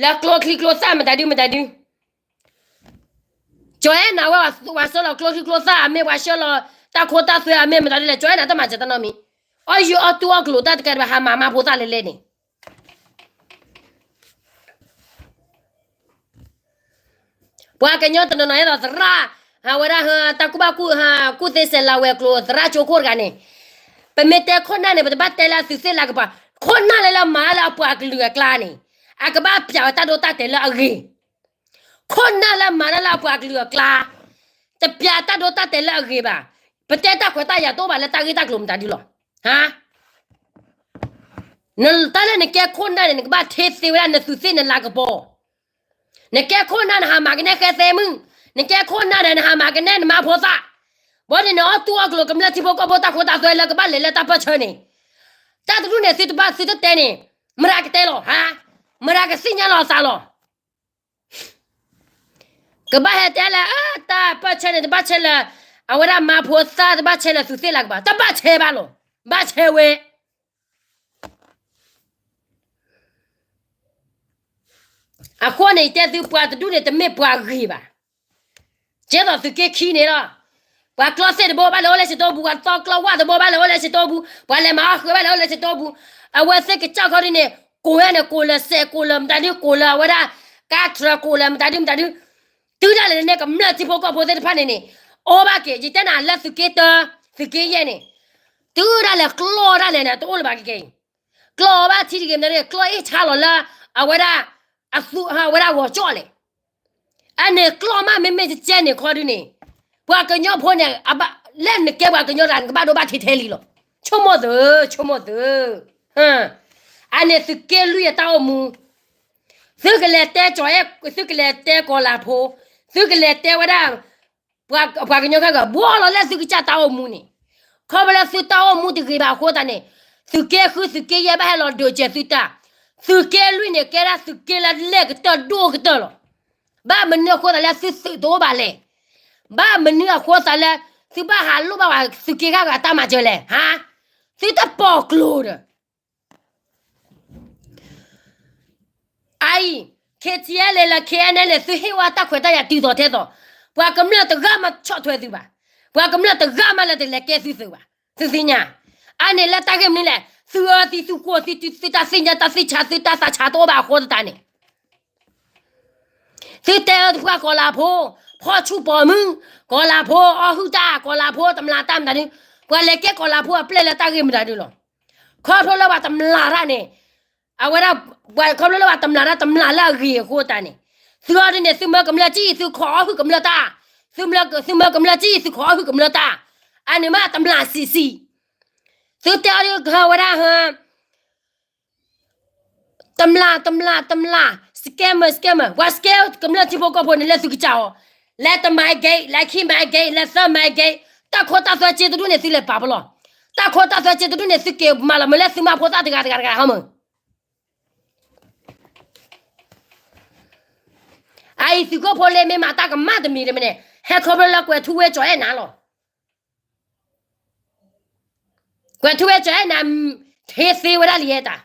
လၢကျိချံကျိသၣ်မတၤဒုမတၤဒု ကၠီၤအဲၣ်နၤဝဲ ပှၤဆှၢလီၤကျိချံကျိသၣ်အမ့ၢ် ပှၤဆှၢလီၤတၢ်ခိတၢ်သွဲအမ့ၢ်မတၤဒ်လဲၣ်, ကၠီၤအဲၣ်နၤတမၤစၢၤတၢ်နီတမံၤ, အီၣ်ယုၢ်အီၣ်တူၢ်အီၣ်ကျိၤတၢ်တကးဒံးဘၣ် ဟးမၤမါဖိသၣ်လဲၤလဲၤန့ၣ် ပှၤကညီတနီၤနီၤအဲၣ်ဒိးသရၣ်, အဝဲဒၣ်ဟတၢ်ကူၣ်ဘၣ်ကူၣ်ဟး ကူၣ်သ့စဲးလၤဝဲၤကျိၤသရၣ်ကၠိခိၣ်တဂၤန့ၣ်, ပမ့ၢ်တဲခိၣ်နၢ်န့ၣ် ပတဘၣ်တဲလၢအသုးသ့ၣ်လၤကပၤ, ခိၣ်နၢ်လၢလၢမၤလၢအပှၤကလုာ်အကျါန့ၣ်, အကဘၣ်ပျးဝဲတၢ်ဒိတၢ်တဲာ်လၢအဂ့ၤ ခိၣ်နၢ်လၢမၤတၢ်လၢအပှၤကလုာ်အကျါ, တပျးတၢ်ဒိတၢ်တဲာ်လၢအဂ့ၤဘၣ်, ပတဲတၢ်ခွဲးတၢ်ယာ်တအိၣ်ဘၣ်လၢတၢ်ဂ့ၢ်တၢ်ကျိၤမတၤဒုလီၤ. ဟါ, တၢ်လၢနကဲခိၣ်နၢ်န့ၣ် နကဘၣ်ထဲသ့ဝဲဒၣ်နသုးသ့ၣ်နလၤကပီၤ, နကဲခိၣ်နၢ်နဟးမၤကနဲဃဲသဲမုၣ်, နကဲခိၣ်နၢ်ဒီးနဟးမၤကနဲနမါဖိသၣ်, ဘၣ်ဒီးနအီၣ်တူၢ်အီၣ်ကျိၤကမျၢၢ်ထံဖိကီၢ်ဖိတၢ်ခိတၢ်သွဲလၢကဘၣ်လဲၤလၢတၢ်ပၢၢ်ဆၢန့ၣ်, တၢ်တဒူၣ်န့ၣ် သုတဘၣ်သုတတဲန့ၣ်, မတၤကတဲလီၤ ဟါ, မတၤကသ့ၣ်ညါလီၤအသးလီၤ. ကဘၣ်ဟဲတဲလၢ တၢ်ပၢၢ်ဆၢန့ၣ် တဘၣ်ဆဲးလၢ အဝဲဒၣ်မါဖိသၣ် တဘၣ်ဆဲးလၢသုးသ့ၣ်လၤကပၤ တဘၣ်ဆဲးဘၣ်လီၤ. ဘၣ်ဆဲးဝဲ အဃိန့ၣ် ယတဲသုပှၤတဒူၣ်န့ၣ် တမ့ၢ်ပှၤဂ့ၤဘၣ်. ကဲသိးသုးက့ခံန့ၣ်လီၤ. ပှၤကျီသ့ၣ်တဘိဘၣ်လဲၤအိၣ်လၢဆ့တိပူၤ, ပှၤသီကျီဝၣ်တဘိဘၣ်လဲၤအိၣ်လၢဆ့တိပူၤ, ပှၤလဲၤမၤအီၣ်ဃုာ်ဘၣ်လဲၤအိၣ်လၢဆ့တိပူၤ, အဝဲသ့ၣ်ကစၢ်ခီဒ်န့ၣ် ကိးဝဲန့ၣ် ကိးလၢစဲး ကိးလၢမတၤဒု ကိးလၢအဝဲဒၣ် ကါထြၢ ကိးလၢမတၤဒုမတၤဒု, တုၤဒၣ်လဲာ်န့ၣ် ကမျၢၢ်ထံဖိကီၢ်ဖိသ့ၣ်တဖၣ်န့ၣ်န့ၣ် အီၣ်ဘၣ်က့ၤ ယတဲနၤလၢသုးက့တၢ သုးက့ယဲၢ်န့ၣ်, တုၤဒၣ်လဲာ်ကျီဒၣ်လဲာ်န့ၣ် တအိၣ်လၢၤဘၣ်က့ၤက့ၤ, ကျီဘၣ်ထံတဂ့ၤမတၤဒု ကျီအ့ၣ်ဆါလီၤလၢ အဝဲဒၣ် အဝဲဒၣ်ဂီၤကၠီၣ်လဲၣ် အန့ၣ်ကျီမး မ့မ့ၢ်တကဲန့ၣ်ခီဒုန့ၣ်, ပှၤကညီဖိန့ၣ် လၢနကဲပှၤကညီတဂၤ နကဘၣ်ဒိဘၣ်ထံးထဲလံလီၤ. ဆိကမိၣ်သု, ဆိကမိၣ်သု, အန့ၣ်သုးက့လွံၢ်အတၢ်အိၣ်မူ, သုကလဲၤတဲကၠီၤအဲၣ်, သုကလဲၤတဲကီၤလၤဖိ, သုကလဲၤတဲဝဲဒၣ် ပှၤကညီခဲကီး ဘှီလီၤလၢသုကစၢ်တၢ်အိၣ်မူန့ၣ်, ခီဖျိလၢသုတၢ်အိၣ်မူတဂ့ၤဘၣ်အဃိသတးန့ၣ်, သုးက့ဃုသုးက့ယဲၢ်ဘၣ်ဟဲလီၤဒုးစဲးသုတၢ်, သုးက့လွံၢ်န့ၣ် ကဲဒၣ်သုးက့လၢလဲၢ်ကတၢၢ်ဒိၣ်ကတၢၢ်လီၤ. ဘၣ်မနုၤအဃိသတးလၢသုသုးတအိၣ်ဘၣ်လဲၣ်. ဘၣ်မနုၤအဃိသတးလၢ သုဘၣ်ဟးလိၣ်ဘၣ်ဝဲသုးက့ခဲကီးအတၢ်မၤစၢၤလဲၣ်, ဟါ, သုတပိာ်ကျိၤဒီး အအံၤ KTLA လၢ KNLA သုဟ့ၣ်ဝဲတၢ်ခွဲးတၢ်ယာ်တုၤသိးထဲသိး, ပှၤကမျၢၢ်တဂၤမးဆီၣ်ထွဲသုဘၣ်, ပှၤကမျၢၢ်တဂၤမးလၢတလဲၤကဲသုသုးဘၣ်, သုသ့ၣ်ညါ, အန့ၣ်လၢတၢ်ဂ့ၢ်မနုၤလဲၣ်, သုအၢသုသူၣ်ကိၢ်သု သုတၢ်သ့ၣ်ညါတၢ်သ့ၣ်ဆါ သုတၢ်သးဆါတအိၣ်ဘၣ်အဃိသတးန့ၣ် သုတဲအၢတဖၣ်ကီၤလၤဖိ, ဖီၣ်ဆူၣ်ပိာ်မုၣ်, ကီၤလၤဖိအီၣ်ဟုၣ်တၢ်, ကီၤလၤဖိတမျၢ်တၢ်မတၤဒု, ပှၤလဲၤကဲကီၤလၤဖိအပျဲၢ်လၢတၢ်ဂ့ၢ်မတၤဒုလီၤ. ခီဖျိလၢပှၤတမျၢ်တၢ်န့ၣ်, အဝဲဒၣ်, ပှၤခီဖျိလၢပှၤတမျၢ်တၢ်တမျၢ်လၢအဂ့ၤအဃိသတးန့ၣ်, သုအီၤဒ်န့ၣ် သုမၢကမျၢၢ်ကံၣ် သုခိးအီၣ်ဟုၣ်ကမျၢၢ်တၢ်, သုမၢကမျၢၢ်ကံၣ် သုခိးအီၣ်ဟုၣ်ကမျၢၢ်တၢ်, အန့ၣ်မးတမျၢ်ဆံးဆံး, သုတဲအီၤဒ်ကဝဲဒၣ်ဟ တမျၢ် တမျၢ် တမျၢ်, scammer scammer, ပှၤ scam ကမျၢၢ်ထံဖိကီၢ်ဖိန့ၣ်လၢသုကစၢ်အီၤ, လၢတမၤဂ့ၤ, လၢခံမၤဂ့ၤ, လၢသၢမၤဂ့ၤ, တၢ်ခိတၢ်သွဲစ့တဒူၣ်န့ၣ်သုလဲၤပာ်ပလီၢ်, တၢ်ခိတၢ်သွဲစ့တဒူၣ်န့ၣ်သုက့ၤမၤလီၤမုၢ်လၢသုမါဖိသၣ်တဂၤတဂၤတဂၤဟီမုၢ် အအံၤသုးခိၣ်ဖိလ့မ့ၢ်မၤတၢ်ကမၣ်တမံၤတမံၤန့ၣ် ဟဲခီဖျိလၢကွဲၤထူဝ့ကၠီၤအဲၣ်နၤလီၤ. ကွဲၤထူဝ့ကၠီၤအဲၣ်နၤ ထဲသ့ဝဲဒၣ်လံဟဲတၢ်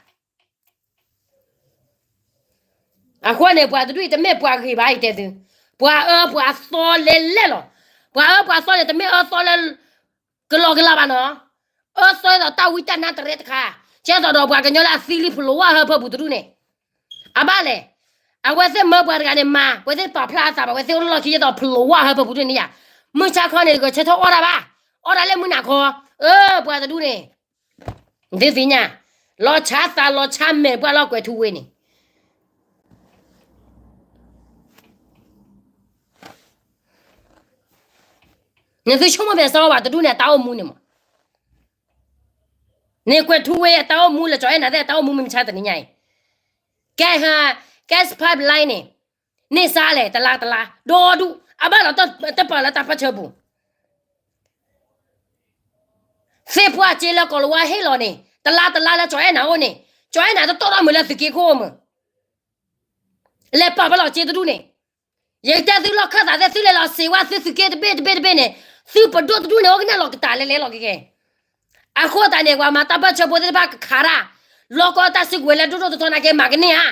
အဃိန့ၣ် ပှၤတဒူၣ်အံၤတမ့ၢ်ပှၤဂ့ၤဘၣ်အံၤတဲသု, ပှၤအၢပှၤသီလဲၤလဲၣ်လီၤ. ပှၤအၢပှၤသီန့ၣ် တမ့ၢ်အၢသီလၢ ကလီကလီဘၣ်နီၤ, အၢသီဒ်သိးတၢ်ဝံတၢ်နါတရဲတခါ, ကဲသိးဒီးပှၤကညီလၢအသံလံဖျိးဝါဟၢဖၢပူၤတဒူၣ်န့ၣ်, အဘၣ်လဲၣ်, အဝဲသ့ၣ်မၢပှၤတဂၤန့ၣ်မၤ, အဝဲသ့ၣ်ပာ်ဖျါအသးဘၣ်, အဝဲသ့ၣ်အိၣ်လီၢ်ခံဒ်သိးဖျိးဝါဟၢဖၢပူၤတဒူၣ်န့ၣ်ယါ, မုၢ်ဆါခီန့ၣ် ဂဲၤဆၢထၢၣ်အီၣ်တၢ်ဘၣ်, အီၣ်တၢ်လၢမုၢ်နၤခီ, အၢ ပှၤတဒူၣ်န့ၣ် သုသ့ၣ်ညါ, လီၤဆါသးလီၤဆါမဲာ်ပှၢ်လီၤကွဲၤထူဝ့န့ၣ်, နသုဆိကမိၣ်ဖဲစီဝဲတဒူၣ်န့ၣ် အတၢ်အိၣ်မူန့ၣ်မး, န့ၣ်ကွဲၤထူဝ့အတၢ်အိၣ်မူလၢကၠီၤအဲၣ်နၤသ့ၣ်အတၢ်အိၣ်မူမ့ၢ်မဆါတနံၤညါအံၤ, ကဲဟး, gas pipeline န့ၣ်, န့ၢ်စါလဲၣ် တလါတလါ, ဒီဒူၣ်, အဘၣ်ဒီးတပာ်လၢတၢ်ပၢဆှၢပူၤ သ့ၣ်ပှၢ်စ့လၢကီၤလၤဝါဟ့ၣ်လီၤန့ၣ်, တလါတလါလၢကၠီၤအဲၣ်နၤအိၣ်န့ၣ်, ကၠီၤအဲၣ်နၤတတီၢ်ထီၣ်မုာ်လၢသုးက့ခိၣ်မုာ်, လဲၤပာ်ဖဲလီၤစ့တဒူၣ်န့ၣ်, ယကတဲသုလီၢ်ခၢၣ်သးသ့ၣ် သုလဲၤလီၤစ့ဝဲသုသုးက့တဘ့ၣ်တဘ့ၣ်တဘ့ၣ်န့ၣ်, သုပဒိၣ်တဒူၣ်န့ၣ် အိၣ်ကနဲၣ်လီၤကတၢၢ်လဲၤလဲၤလီၤက့ၤက့ၤ, အဃိသတးန့ၣ် ပှၤမၤတၢ်ပၢၢ်ဆၢဖိသ့ၣ်တဖၣ်ကခးတၢ်, လီၢ်ကီတၢ်စုကဝဲၤလၢဒိၣ်ဒိၣ်ထီထီနာ်က့မၤကန့ၢ်ဧါ,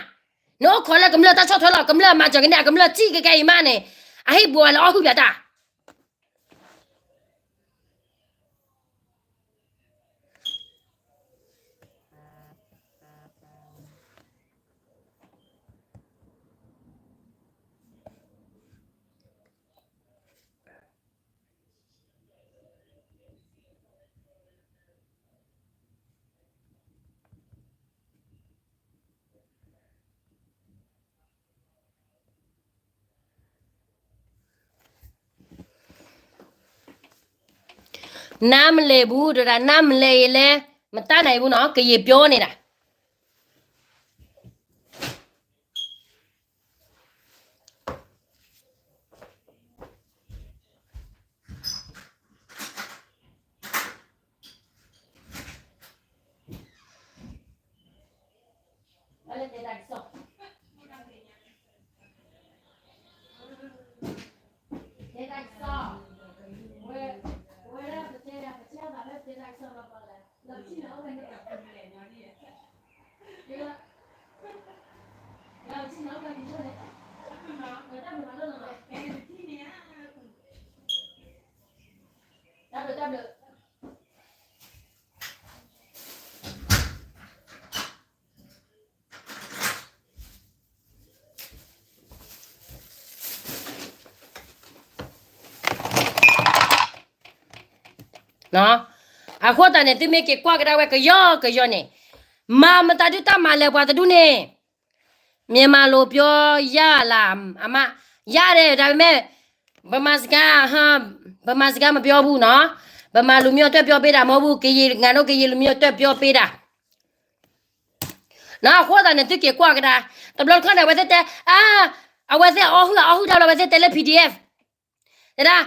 နအိၣ်ခိးလၢကမျၢၢ်တၢ်ဆီၣ်ထွဲလီၤ, ကမျၢၢ်မၤစၢၤကန့ၢ် အကမျၢၢ်စံၣ်ကကဲအံၤမးန့ၣ်, အဟံၣ်ဘူးဝဲလၢအီၣ်ဟုၣ်ပၠးတၢ် နါမလဲၤဘူး တဒၣ်နါမလဲၤအံၤလဲၣ်, မတၤနၤအံၤဘူးနီၤ ကယံာ်ပျီန့ၣ်ဒၣ် အဃိသတးန့ၣ် သုမ့ၢ်က့ၤကွၢ်ကဒါဝဲကယီကယီန့ၣ်, မၤမတၤဒုတၢ်မၤလၢပှၤတဒူၣ်န့ၣ်, မြန်မာလိုပြောရလား, အမ, ရတယ်, ဒါပေမဲ့, ဗမာစကား, ဗမာစကားမပြောဘူးနော်, ဗမာလူမျိုးအတွက်ပြောပေးတာမဟုတ်ဘူး, ကရင်, ငါတို့ကရင်လူမျိုးအတွက်ပြောပေးတာ အဃိသတးန့ၣ် သုက့ၤကွၢ်ကဒါ, တဘျီတခီၣ်န့ၣ် အဝဲသ့ၣ်တဲ, အဝဲသ့ၣ်အီၣ်ဟုၣ် အီၣ်ဟုၣ်တၢ်လီၤ အဝဲသ့ၣ်တဲလၢ PDF, တဲဒၣ်,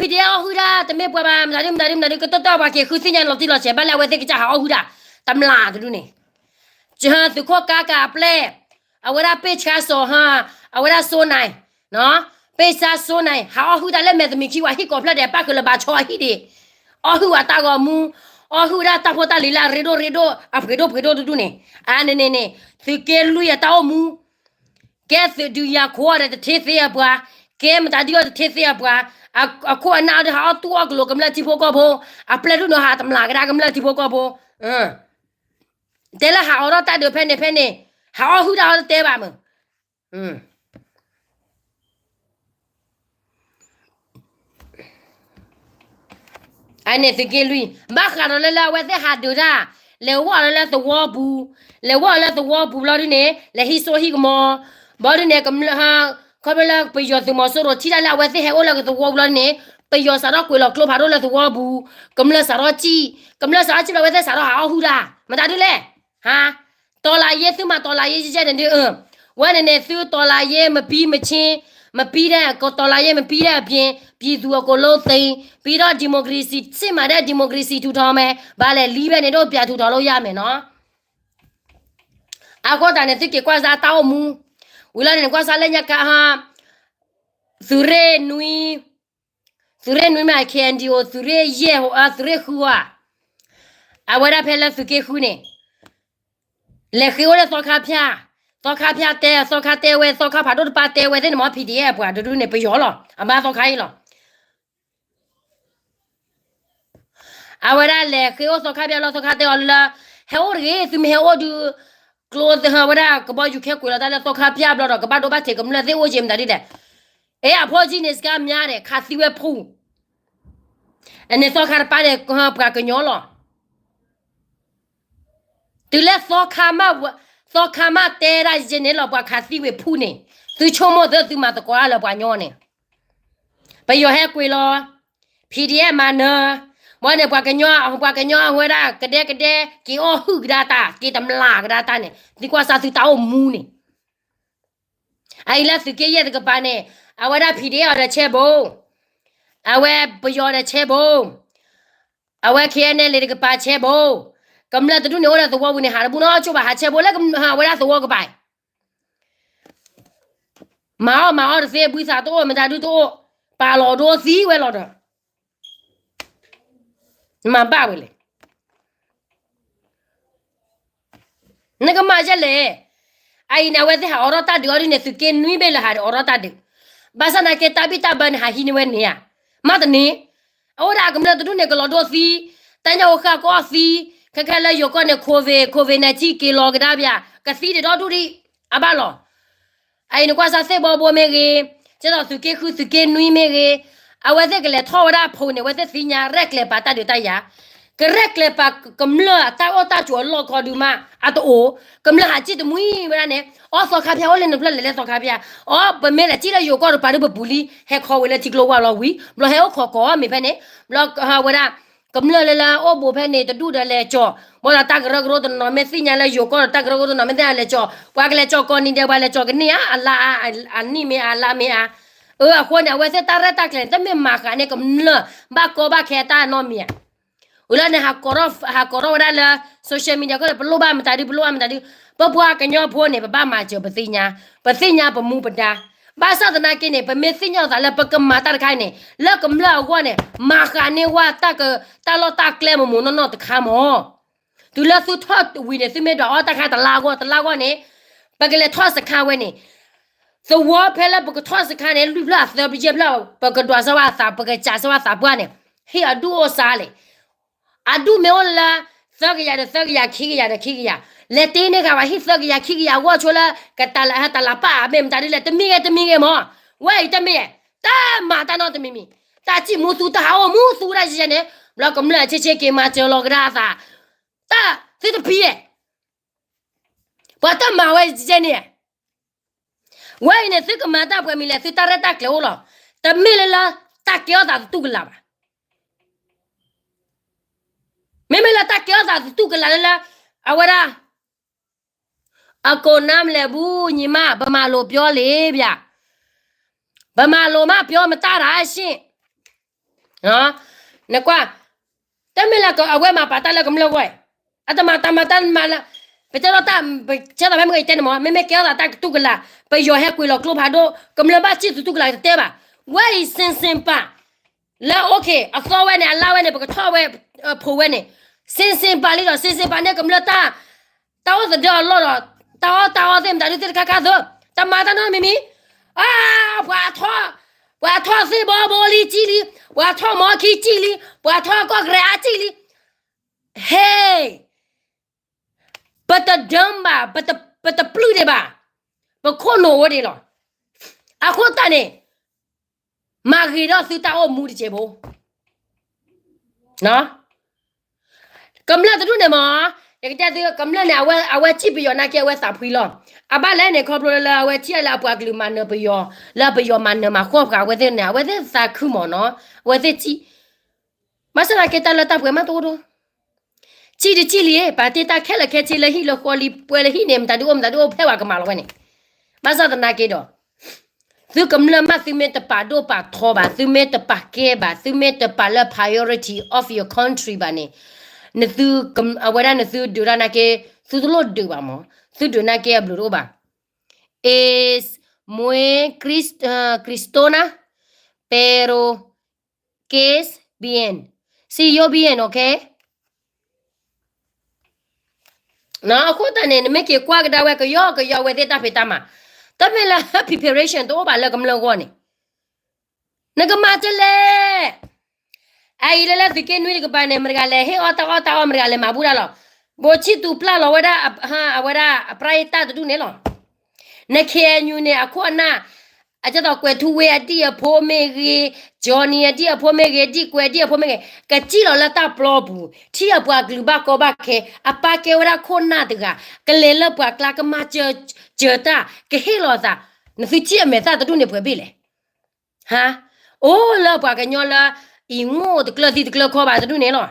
PDF အီၣ်ဟုၣ်တၢ် တမ့ၢ်ပှၤဘၣ် မတၤဒု မတၤဒု မတၤဒု ကတီၢ်တီၢ်ပှၤက့ၤဃုသ့ၣ်ညါလီၤတံၢ်လီၤဆဲး ဘၣ်လၢအဝဲသ့ၣ်ကစၢ်ဟးအီၣ်ဟုၣ်တၢ်, တမျၢ်တဒုန့ၣ် သုးခိၣ်ကါကၤအပျဲၢ်, အဝဲဒၣ်ပ့ၢ်ဆှါစီၤဟါ, အဝဲဒၣ်စိနၢ်, ပ့ၢ်ဆှါစိနၢ် ဟးအီၣ်ဟုၣ်တၢ်လၢမဲာ်တမံၤခံဝဲ ဟံၣ်ကိးဖျၢၣ်ဒဲး ပၣ်ဃုာ်လၢဘါဆီအဟံၣ်ဒံး, အီၣ်ဟုၣ်အတၢ်ဂီၤမူ, အီၣ်ဟုၣ်ဝဲဒၣ်တၢ်ဖိတၢ်လံၤလၢအရ့ဒိၣ်ရ့ဒိၣ် အပှ့ၤဒိၣ်ပှ့ၤဒိၣ်တဒူၣ်န့ၣ်, အန့ၣ်န့ၣ်န့ၣ် သုးက့လွံၢ်အတၢ်အိၣ်မူ ကဲသုးဒုးယၤခိၣ်ဒီးတထ့သ့အပှၤ, ကဲမတၤဒုအီၤတထ့သ့အပှၤ, အခိၣ်အနၢ်အီၤဒီးဟးအီၣ်တူၢ်အီၣ်ကလိာ်ကမျၢၢ်ထံဖိကီၢ်ဖိ, အပျဲၢ်ဒုၣ်နီၤဟးတမျၢ်ကဒါကမျၢၢ်ထံဖိကီၢ်ဖိ, တဲလၢဟးအိးထီၣ်တၢ်ဒုးဖဲန့ၣ်ဖဲန့ၣ်, ဟးအီၣ်ဟုၣ်တၢ်အီၤတတဲဘၣ်မုၢ် အန့ၣ်သုးက့လွံၢ် ဘၣ်ဃးဒီးလၢလၢအဝဲသ့ၣ်ဟးဒုးတၢ်, လဲၤဝဲအီၤလၢလၢသဝီပူၤ, လဲၤဝဲအီၤလၢသဝီပူၤဘျီဒုန့ၣ် လဲၤဟံးစိဟံးကမီၤ, ဘျီဒုန့ၣ် ခီဖျိလၢပယီၤသုးမီၤစိရိၤထံၣ်တၢ်လၢအဝဲသ့ၣ်ဟဲအိၣ်လၢကသဝီပူၤလီၤန့ၣ်, ပယီၤစးထီၣ်ကွံာ်လီၤကျိဖးဒိၣ်လၢသဝီပူၤ, ကမျၢၢ်စးထီၣ်စံၣ်, ကမျၢၢ်စးထီၣ်စံၣ်လီၤအဝဲသ့ၣ်စးထီၣ်ဟးအီၣ်ဟုၣ်တၢ်, မတၤဒုလဲၣ်, ဟါ တော်လှန်ရေးသုမၤတော်လှန်ရေးယဲၢ်န့ၣ်ဒု, ဝဲန့ၣ်န့ၣ် သုတော်လှန်ရေးမပြီးမချင်း, မပြီးတဲ့, တော်လှန်ရေးမပြီးတဲ့အပြင် ပြည်သူအကုန်လုံးသိမ်းပြီးတော့ ဒီမိုကရေစီ စစ်မှန်တဲ့ ဒီမိုကရေစီ ထူထောင်မယ်, ဘာလဲ လီဘဲန့ၣ်တို့ ပြန်ထူထောင်လို့ရမယ်နော်. အဃိသတးန့ၣ် သုက့ၤကွၢ်စၢ်တၢ်အိၣ်မူ, ဝံၤလီၤန့ၣ် ကွၢ်စၢ်လၢညါကါဟါ, သုးရ့ၣ်နွံ, သုးရ့ၣ်နွံမ့ၢ် KNDO သုးရ့ၣ်ယဲၢ်, သုးရ့ၣ်ဃုဧါ, အဝဲဒၣ်ဖဲလၢသုးက့ဃုန့ၣ် လဲၤဃ့အိၣ်လၢသီခါဖၠၣ်, သီခါဖၠၣ်တဲ, သီခါတဲဝဲ, သီခါဖးဒိၣ်တပၢ်တဲဝဲသ့ၣ်န့ၣ်မ့ၢ် PDF အပှၤတဒုန့ၣ် ပယီၤလီၤ, အမါသီခါအံၤလီၤ. အဝဲဒၣ်လဲၤဃ့အိၣ်သီခါဖၠၣ်လီၤ, သီခါတဲအီၤလၢ ဟဲအိၣ်တဂ့ၤ, သုမ့ၢ်ဟဲအိၣ်ဒုး, ကျိသဝဲဒၣ် ကဘီယူၤခဲကွံာ်လီၤတၢ်လၢသီခါဖၠၣ်ဘျီဒီး ကဘၣ်ဒိဘၣ်ထံးကမျၢၢ်သ့ၣ်အိၣ်က့ၤမတၤဒ်လဲၣ်. အဲ အဖိကံန့ၣ် စကါမၠါဒီး ခးသံဝဲဖူ, အန့ၣ်သီခါတပၢ်န့ၣ် ပှၤကညီလီၤ. တုၤလၢသီခါမး, သီခါမးတဲဒၣ်ယဲန့ၣ်လီၤ ပှၤခးသံဝဲဖူန့ၣ်, သုဆိကမိၣ်သုသုမၤသကိးလၢပှၤညီန့ၣ်, ပယီၤဟဲကွံာ်လီၤ, PDF မၤနၢၤ, ဘၣ်န့ၣ် ပှၤကညီ, ပှၤကညီအဝဲဒၣ်ကဒဲကဒဲ က့ၤအီၣ်ဟုၣ်ကဒါတၢ်, က့ၤတမျၢ်ကဒါတၢ်န့ၣ် သုကွၢ်စၢ်သုတၢ်အိၣ်မူန့ၣ် အအံၤလၢသုးက့ယဲၢ်တကပၤန့ၣ်, အဝဲဒၣ် PDF အီၤဒီးဆဲဘိ, အဝဲပယီၤဒီးဆဲဘိ, အဝဲ KNLA တကပၤဆဲဘိ, ကမျၢၢ်တဒူၣ်န့ၣ်အိၣ်ဒီးသဝီပူၤန့ၣ် ဟးတဘူၣ်နီတဘျီဘၣ် ဟးဆဲးဖိလၢဝဲဒၣ်သဝီကပၤ မၤအီၣ်မၤအီတသ့ ဘှံသးတအိၣ် မတၤဒုတအိၣ် ပာ်လီၤဒိသံဝဲလီၤဒီး မၤဘၣ်ဝဲလဲၣ် နကမၤယဲလဲၣ်. အအံၤန့ၣ် အဝဲသ့ၣ်ဟးအိးထီၣ်တၢ်ဒုးအီၤဒ်န့ၣ် သုးက့နွံဘ့ၣ်လၢဟးအိးထီၣ်တၢ်ဒုး, ဘၣ်ဆၣ်သနာ်က့တၢ်ဘံၣ်တၢ်ဘၢန့ၣ် ဟးဟံးန့ၢ်ဝဲန့ၣ်ဧါ, မ့ၢ်တန့ၣ်, အအိၣ်ဒၣ်အကမျၢၢ်တဒူၣ်န့ၣ် ကလီၤဒိသံ, တၢ်ညၣ်အိၣ်ဃာ်ကီၢ်သံ, ခဲခဲလၢယိၤကီၢ်န့ၣ် COVID COVID nineteen က့ၤလီၤကဒါပၠး ကသံဒံးဒီဒူၣ်ဒံး, အဘၣ်လီၤ အအံၤနကွၢ်စၢ်သ့ၣ်ဘီဘိမ့ၢ်ဂ့ၤ, ကဲသိးသုးက့ဃုသုးက့နွံမ့ၢ်ဂ့ၤ, အဝဲသ့ၣ်ကလဲၤထီၣ်ဝဲဒၣ်ဖိန့ၣ် အဝဲသ့ၣ်သ့ၣ်ညါရဲၣ်ကျဲၤပာ်တၢ်ဒုးတၢ်ယၤ, ကရဲၣ်ကျဲၤပာ်ကမျၢၢ်အတၢ်အီၣ်တၢ်ကီအလီၢ်ခီဒုးမး အတအိၣ်, ကမျၢၢ်ဟးစံၣ်တမှံဝဲဒၣ်န့ၣ် အီသီခါဖၠၣ်အိၣ်လၢနဖျၢၣ်လဲၤလဲၤသီခါဖၠၣ်, အီ ပမ့ၢ်လဲၤစံၣ်လၢယိၤကီၢ်တပၤဒုးပပူၤလံ ဟဲခီဝဲလၢထံကျိဝါလီၤဝံၤ ဘျီဟဲအိၣ်ခိးကီးမ့ၢ်ဖဲန့ၣ်, ဘျီဝဲဒၣ် ကမျၢၢ်လၢလၢအိၣ်ဘူးဖဲန့ၣ်တဒူၣ်ဒီးလဲၤကၠီၤ, ဘၣ်ဒီးတၢ်ကရၢကရိတနီၤမ့ၢ်သ့ၣ်ညါလၢယိၤကီၢ်ဒီးတၢ်ကရၢကရိတနီၤမ့ၢ်သ့ၣ်ညါလဲၤကၠီၤ, ပှၤကလဲၤကၠီၤကီးနံၤဒဲး ပှၤလဲၤကၠီၤကန့ၢ်ဧါ, အလါဧါ, အနံၣ်မ့ၢ်ဧါ, အလါမ့ၢ်ဧါ, အဃိန့ၣ် အဝဲသ့ၣ်တၢ်ရဲၣ်တၢ်ကျဲၤန့ၣ် တမ့ၢ်မၤဃာ်န့ၢ်ကမျၢၢ် ဘၣ်ကီဘၣ်ခဲအတၢ်နီတမံၤဧါ ဝံၤလၢန့ၣ် ဟးကိးထီၣ်ဝဲဒၣ်လၢ social media ခိၣ်န့ၣ် ပလိၣ်ဘၣ်မတၤဒု ပလိၣ်ဘၣ်မတၤဒု, ပပှၤကညီဖိန့ၣ် ပဘၣ်မၤစၢၤပသ့ၣ်ညါ, ပသ့ၣ်ညါပမူပဒါ, ဘၣ်ဆၣ်သနာ်က့န့ၣ် ပမ့ၢ်သ့ၣ်ညါအသးလၢပကမၤတၢ်တခါအံၤန့ၣ် လၢကမျၢၢ်အဂီၢ်န့ၣ် မၤဃာ်န့ၢ်ဝဲတၢ်လီၢ်တၢ်ကျဲမ့ၢ်မ့ၢ်နီၢ်နီၢ်တခါမး တုၤလၢသုထီၣ်ဝံၤန့ၣ် သုမ့ၢ်ဒွးအီၣ်တၢ်ခါတလါအဂီၢ် တလါအဂီၢ်န့ၣ် ပကလဲၤထီၣ်စခါဝဲန့ၣ်, သဝီဖဲလၢပကထီၣ်စခါန့ၣ် လွံၢ်ဖျၢၣ်အသၢဖျၢၣ်ယဲၢ်ဖျၢၣ် ပကဒွးစၢၤဝဲအသး ပကစးစၢၤဝဲအသးပှၢ်န့ၣ်, ဟ့ၣ်အဒူၣ်အိၣ်စါလဲၣ်, အဒူၣ်မ့ၢ်အိၣ်လၢ သၢကယၤဒီးသၢကယၤ ခံကယၤဒီးခံကယၤ, လဲၤတ့န့ၢ်ဃာ်ဝဲဟ့ၣ်သၢကယၤခံကယၤအဂီၢ်ဆိလၢ ကတၢ်လၢတၢ်လၢပၢ်အမ့ၢ်မတၤဒ်လဲၣ် တမံၤဂ့ၤတမံၤဂ့ၤမး, ဝဲအံၤတမ့ၢ် တၢ်မၤတၢ်နီတမံၤမံၤ, တၢ်စံၣ်မူသူတၢ်ဟးအိၣ်မူသူဒၣ်ယဲန့ၣ် ဘျီကမျၢၢ်ဆ့ဆ့က့ၤမၤစၢၤလီၤကဒါအသး, တၢ်သုတဖံးဧါ, ပှၤတၢ်မၤဝဲယဲန့ၣ် ဝဲအံၤန့ၣ် သုကမၤတၢ်ပှဲၤမံၤလဲၣ် သုတၢ်ရဲၣ်တၢ်ကျဲၤအိၣ်လီၤ. တမ့ၢ်လၢလၢ တၢ်ကဲထီၣ်သးသတူၢ်ကလာ်ဘၣ်. မ့မ့ၢ်လၢတၢ်ကဲထီၣ်သးသတူၢ်ကလာ်လၢလၢ အဝဲဒၣ် အကိးနါမလဲၤဘူး ညီမ ဗမာလိုပြောလေဗျာ, ဗမာလိုမှပြောမတတ်တာရှင့်. နကွၢ်, တမ့ၢ်လၢအဝဲမၤပာ်တၢ်လၢကမျၢၢ်ဂီၢ်, အတမၤတၢ်မၤတၢ်မၤလၢ, ပတဲလီၤတၢ်, ပတဲလီၤဖဲမ့ၢ်ကတဲန့ၣ်မး မ့မ့ၢ်ကဲထီၣ်သးတၢ်ကတူၢ်ကလာ်, ပယီၤဟဲကွံာ်လီၤကျိဖးဒိၣ် ကမျၢၢ်ဘၣ်စံၣ်သတူၢ်ကလာ်တတဲဘၣ်. ဝဲအံၤ စ့စ့ပာ် လၢ okay အသီဝဲန့ၣ် အလါဝဲန့ၣ် ပကထီၣ်ဝဲ ဖိးဝဲန့ၣ်, စ့စ့ပာ်လံဒီး စ့စ့ပာ်န့ၣ်ကမျၢၢ်တၢ်, တၢ်အိၣ်သဒၢအလီၢ်ဒီး တၢ်အီၣ်တၢ်အီသ့ၣ်မတၤဒုသ့ၣ်တခါခါသၢ, တမၤတၢ်နီတမံၤမံၤ, အါ, ပှၤထီၣ်, ပှၤထီၣ်သ့ၣ်ဘီဘိလံစံၣ်လံ, ပှၤထီၣ်မီခံစံၣ်လံ, ပှၤထီၣ်ကီၢ်ကရဲအါစံၣ်လံ, ဟဲ, ပတဒၢဘၣ်, ပတပျုၢ်ဒံးဘၣ်, ပခိၣ်နူာ်ဝဲဒၣ်လီၤ. အဃိသတးန့ၣ် မၤဂ့ၤထီၣ်သုတၢ်အိၣ်မူတစဲးဖိ, ကမျၢၢ်တဒူၣ်န့ၣ်မး, ယကတဲသုကမျၢၢ်န့ၣ် အဝဲစံၣ်ပယီၤနာ်က့ အဝဲသးဖှံလီၤ. အဘၣ်လဲၣ်န့ၣ် ခီဖျိလၢအဝဲထံၣ်လၢအပှၤကလုာ်မၤနၢၤပယီၤ, လၢပယီၤမၤနၢၤမၤဃီၣ်ပှၤအဝဲသ့ၣ်န့ၣ် အဝဲသ့ၣ်သးခုမးနီၤ, အဝဲသ့ၣ်စံၣ်, ဘၣ်ဆၣ်သနာ်က့တၢ်လၢတၢ်ပှဲၤမးတအိၣ်ဒီး စံၣ်တစံၣ်လံ, ပာ်တ့ၢ်တၢ်ခဲလၢာ်ခဲဆ့လၢဟံၣ်လၢဃီလံ, ပှဲၤလၢဟံၣ်န့ၣ် မတၤဒုအိၣ်မတၤဒုအိၣ်ဖဲဝဲကမၤလီၤဝဲန့ၣ်, ဘၣ်ဆၣ်သနာ်က့ဒီး သုကမျၢၢ်မး သုမ့ၢ်တပာ်ဒိၣ်ပာ်ထီဘၣ်, သုမ့ၢ်တပာ်ကဲဘၣ်, သုမ့ၢ်တပာ်လၢ priority of your country ဘၣ်န့ၣ်, နသု, အဝဲဒၣ်နသုဒုးတၢ်နာ်က့, သုတလိၣ်ဒုးဘၣ်မး, သုဒုးနာ်က့အဘျုးတအိၣ်ဘၣ်. Es muy, Cristona, pero que es bien, si yo bien, okay. အဃိသတးန့ၣ် နမ့ၢ်က့ၤကွၢ်ကဒါဝဲကယီကယီဝဲသ့ၣ်တၢ်ဖံးတၢ်မၤ, တမ့ၢ်လၢ preparation တအိၣ်ဘၣ်လၢကမျၢၢ်ဂီၢ်န့ၣ်, နကမၤတလဲၣ်. အအံၤလၢလၢသုးက့နွံတကပၤန့ၣ် မတၤတဂၤလဲၤဟ့ၣ်အီၣ်တၢ်အီၣ်တၢ်အီ မတၤတဂၤလဲၤမၤဘူၣ်ဒၣ်လီၤ. ဘိးဆံၣ်သူပျၢ်လီၤဝဲဒၣ်, အဝဲဒၣ်အပြၢတၢ်တဒူၣ်န့ၣ်လီၤ. န KNU န့ၣ် အခိၣ်အနၢ်, အကဲသိးကွဲးထူဝ့အဒံၣ်အဖိမ့ၢ်ဂ့ၤ, Johnny အဒံၣ်အဖိမ့ၢ်ဂ့ၤ, ဒံၣ်ကွဲးဒံၣ်အဖိမ့ၢ်ဂ့ၤ, ကစံၣ်လီၤလၢတၢ်ပျီပူၤ, ထံၣ်အပှၤကလုာ်ဘၣ်ကီဘၣ်ခဲ, အပၢ်ကဲဝဲဒၣ်ခိၣ်နၢ်တဂၤ, ကလဲၤလၢပှၤကျါကမၤစၢၤတၢ်, ကဟ့ၣ်လီၤသး, နသုထံၣ်အမဲာ်သၣ်တဒူၣ်န့ၣ်ပှဲၤဘ့ၣ်လဲၣ်. ဟါ, အိၣ်လၢပှၤကညီလၢ အံၤငိၣ်တကျၢၢ်သံတကျၢၢ်ခီဘၣ်တဒူၣ်န့ၣ်လီၤ.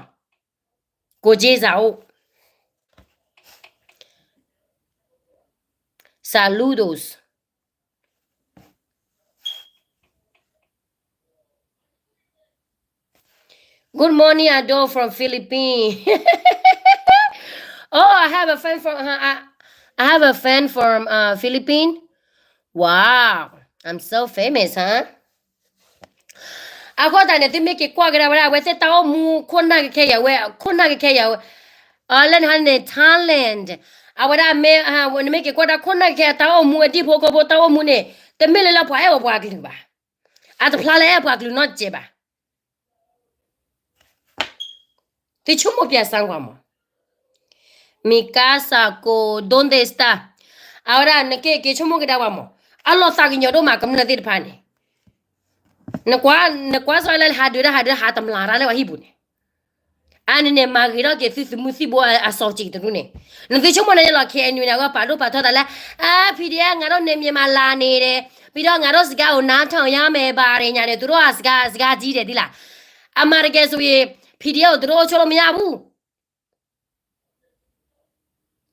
ကိုယ်ကျေးဇူး, saludos. Good morning, Ado from Philippines. Oh, I have a friend from uh, I, I have a friend from uh, Philippines. Wow, I'm so famous, huh? အဃိသတးန့ၣ် သုမ့ၢ်က့ၤကွၢ်ကဒါဝဲဒၣ် အဝဲသ့ၣ်တၢ်အိၣ်မူခိၣ်နၢ်ကခဲယၤဝဲ ခိၣ်နၢ်ကခဲယၤဝဲ အလၢနဟါန့ၣ် talent အဝဲဒၣ်မ့ၢ် နမ့ၢ်က့ၤကွၢ်ဒၣ်ခိၣ်နၢ်ကခဲ တၢ်အိၣ်မူအဒံၣ်ဖိအကီၢ်ဖိတၢ်အိၣ်မူန့ၣ် တမ့ၢ်လၢလၢပှၤအဲၣ်ဝဲပှၤကလုာ်ဘၣ်. အတဖျါလၢအဲၣ်ပှၤကလုာ်နီတစဲးဘၣ်. သုဆိကမိၣ်ပျဲစၢကွၢ်မး, မံကါစၢကိး ဒိၣ်သ့ၣ်စတၢ်, အဝဲဒၣ်နက့ၤက့ၤဆိကမိၣ်ကဒါဝဲမး, အလီၤသးကညီၤဒိၣ်မးကမျၢၢ်သ့ၣ်တဖၣ်န့ၣ်, နကွၢ် နကွၢ်စီလၢဟးဒုးတၢ်ဟးဒုးဟးတမျးတၢ်လၢပှၤဟံၣ်ပူၤန့ၣ်, အါန့ၣ်န့ၣ် မၤဂ့ၤထီၣ်က့ၤသုသုးမုၢ်သံၣ်ဘိအစီၤကံးတရူၢ်န့ၣ်, နသုဆိကမိၣ်န့ၣ်ယလီၤ ခဲအံၤနွံန့ၣ် အဝဲပာ်ဒိၣ်ပာ်ထီၣ်သးလၢ အါ PDF ငါတို့နယ်မြေမှာလာနေတယ်, ပြီးတော့ငါတို့စကားကိုနားထောင်ရမယ်ဘာတွေညာတယ်, သူတို့ကစကားစကားကြီးတယ်သိလား, အမှန်တကယ်ဆိုရင် PDF ကိုသူတို့အုပ်ချုပ်လို့မရဘူး.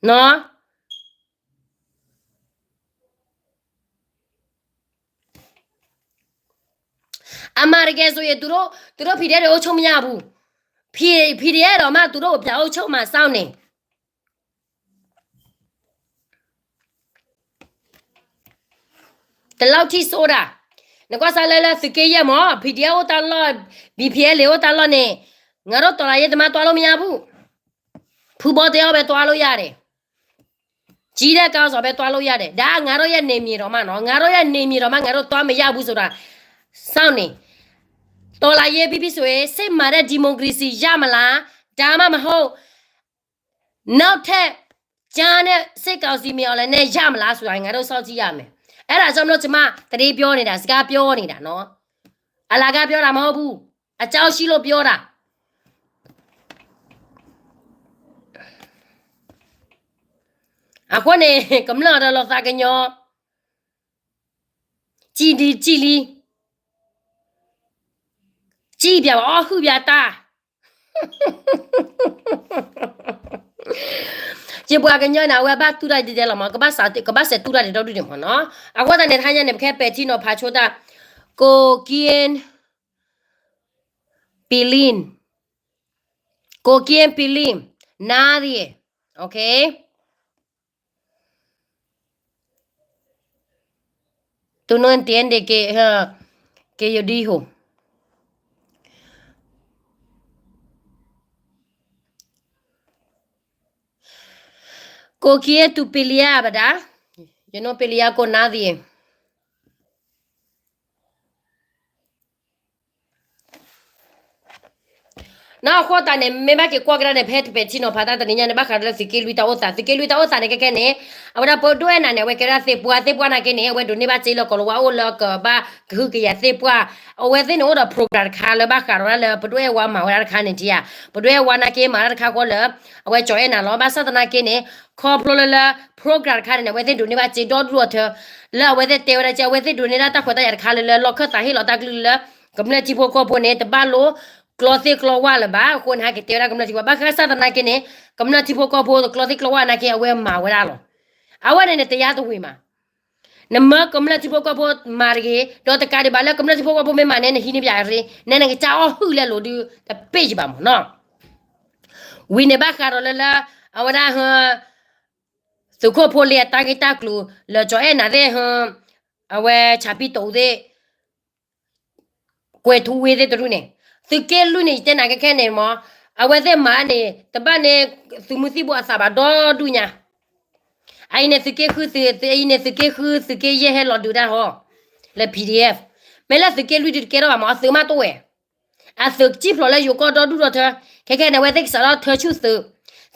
နော်, အမှန်တကယ်ဆိုရင် သူတို့သူတို့ PDF တွေအုပ်ချုပ်မရဘူး, P- PDF တောင်မှသူတို့ကိုပြန်အုပ်ချုပ်မှာစောင့်နေ. တလောက်ထိဆိုးတာ, နကွၢ်စၢ်လၢလၢသုးက့ယဲၢ်မး PDF အိၣ်တၢ်လီၢ်, BPLA အိၣ်တၢ်လီၢ်န့ၣ်, ငါတို့တော်လှန်ရေးသမားသွားလို့မရဘူး, ဖူဘီတယောက်ပဲသွားလို့ရတယ်, ကြီးတဲ့ကောင်စီပဲသွားလို့ရတယ်, ဒါငါတို့ရဲ့နယ်မြေတောင်မှနော်, ငါတို့ရဲ့နယ်မြေတောင်မှ ငါတို့သွားမရဘူးဆိုတာ, စောင့်နေ, တော်လှန်ရေးပြီးပြီဆိုရင် စစ်မှန်တဲ့ဒီမိုကရေစီရမလား, ဒါမှမဟုတ် နောက်ထပ်ကျားနဲ့စစ်ကောင်စီမင်းအောင်လှိုင်နဲ့ရမလားဆိုတာ ငါတို့စောင့်ကြည့်ရမယ်. အဲ့ဒါကြောင့်မလို့ ကျမသတင်းပြောနေတာ, စကားပြောနေတာနော်, အလကားပြောတာမဟုတ်ဘူး, အကြောင်းရှိလို့ပြောတာ. အဃိန့ၣ် ကမျၢၢ်ဒီးလီၤသးကညီၤ, ကြည့်ဒီကြည့်လီ, ကြည့်ပြပါ, အီၣ်ဟုၣ်ပြတၢ် ယပှၤကညီန့ၣ် အဝဲဘၣ်တူၢ်တၢ်ဒ်တဲလီၤမး, ကဘၣ်စး, ကဘၣ်စဲးတူၢ်တၢ်ဒ်ဒီဒူၣ်န့ၣ်မးနီၤ. အဃိသတးန့ၣ် တဟါညါန့ၣ် ပကဟဲပဲာ်ထံနီၤဖးဆိတၢ်, ကိုကင်း, ပီလင်း, ကိုကင်း ပီလင်း, နာရီ, okay. Tú no entiendes que, ah, que yo dijo. ¿Con quién tú peleas, verdad? Yo no pelea con nadie. နီၢ်အဃိသတးန့ၣ် မ့ၢ်ဘၣ်က့ၤကွၢ်ကဒါန့ၣ် ဖဲတပဲာ်ထံနီၤဖးတၢ်တနံၤညါန့ၣ် ဘၣ်ဃးဒီးလၢသုးက့လွံၢ်တၢ်အိၣ်သး, သုးက့လွံၢ်တၢ်အိၣ်သးန့ၣ် ခဲခဲန့ၣ် အဝဲဒၣ်ပဒိၣ်အဲၣ်နၤန့ၣ် အဝဲကဲဒၣ်သ့ၣ်ပှၢ်, သ့ၣ်ပှၢ်နာ်က့န့ၣ် အဝဲဒိးန့ၢ်ဘၣ်စ့လၢကီၤလၤဝါအိၣ်လၢကဘၣ်ကဟုကယာ်သ့ၣ်ပှၢ်, အဝဲသ့ၣ်န့ၣ်အိၣ်ဒီး program တခါလၢဘၣ်ဃးဒီးလၢပဒိၣ်အဲၣ်ဝါမၤဝဲဒၣ်တခါန့ၣ်ထံဧါ, ပဒိၣ်အဲၣ်ဝါနာ်က့မၤဒၣ်တခါဃီလၢ အဝဲကၠီၤအဲၣ်နၤလီၤ. ဘၣ်ဆၣ်သနာ်က့န့ၣ် ခီဖျိလၢလၢ program တခါန့ၣ် အဝဲသ့ၣ်ဒိးန့ၢ်ဘၣ်စ့ဒီဒူၣ်ဒီထၢ လၢအဝဲသ့ၣ်တဲဝဲဒၣ်က့ အဝဲသ့ၣ်ဒိးန့ၢ်ဒၣ်တၢ်ခွဲးတၢ်ယာ်တခါလၢလၢလီၢ်ခၢၣ်သးဟ့ၣ်လီၤတၢ်ကလုၢ်လၢ ကမျၢၢ်ထံဖိကီၢ်ဖိန့ၣ် တဘၣ်လိၣ်ကျီသ့ၣ်ကျီဝၣ်လၢၤဘၣ်. အဃိန့ၣ် ဟဲက့ၤတဲဝဲဒၣ်ကမျၢၢ်ထံဖိ, ဘၣ်ဃးဆၣ်သနာ်က့န့ၣ် ကမျၢၢ်ထံဖိကီၢ်ဖိတကျီသ့ၣ်ကျီဝၣ်နာ်က့ အဝဲမၤဝဲဒၣ်လီၤ. အဝဲန့ၣ်န့ၣ် တရားဝင်မး, နမၢကမျၢၢ်ထံဖိကီၢ်ဖိမၤတဂ့ၤ, ဒီးတကးဒံးဘၣ်လၢကမျၢၢ်ထံဖိကီၢ်ဖိမ့ၢ်မၤန့ၣ် နဟံးန့ၢ်ပယၤရ့, နဲနကစၢ်အီၣ်ဟုၣ်လဲလိာ်ဒုး တပ့ၢ်ယဘၣ်မးနီၤ. ဝံၤန့ၣ်ဘၣ်ဃးဒီးလၢလၢ အဝဲဒၣ် သုးခိၣ်ဖိလ့အတၢ်ဂ့ၢ်တၢ်ကျိၤ လၢကၠီၤအဲၣ်နၤသ့ၣ် အဝဲဆၣ်ဖံတိၤသ့ၣ် ကွဲၤထူဝ့သ့ၣ်တရူၢ်န့ၣ်, သုးက့လွံၢ်န့ၣ် ယတဲနၤခဲခဲန့ၣ်မး, အဝဲသ့ၣ်မၤန့ၣ် တဘၣ်န့ၣ် သုးမုၢ်သံၣ်ဘိအသးဘၣ်ဒီဒူၣ်ညါ. အအံၤန့ၣ်သုးက့ဃု, အအံၤန့ၣ်သုးက့ဃု သုးက့ယဲၢ်ဟဲလီၤဒုးတၢ်ဟီ လၢ PDF, မ့ၢ်လၢသုးက့လွံၢ်ဒုးတကဲထီၣ်ဘၣ်မး အသုးမးတအိၣ်ဝဲ အသုးကစံၣ်ဖျိးလၢယိၤကီၢ်ဒီဒူၣ်ဒီထၢ, ခဲခဲန့ၣ် အဝဲသ့ၣ်ကစးထီၣ်ထၢဆူၣ်သုး,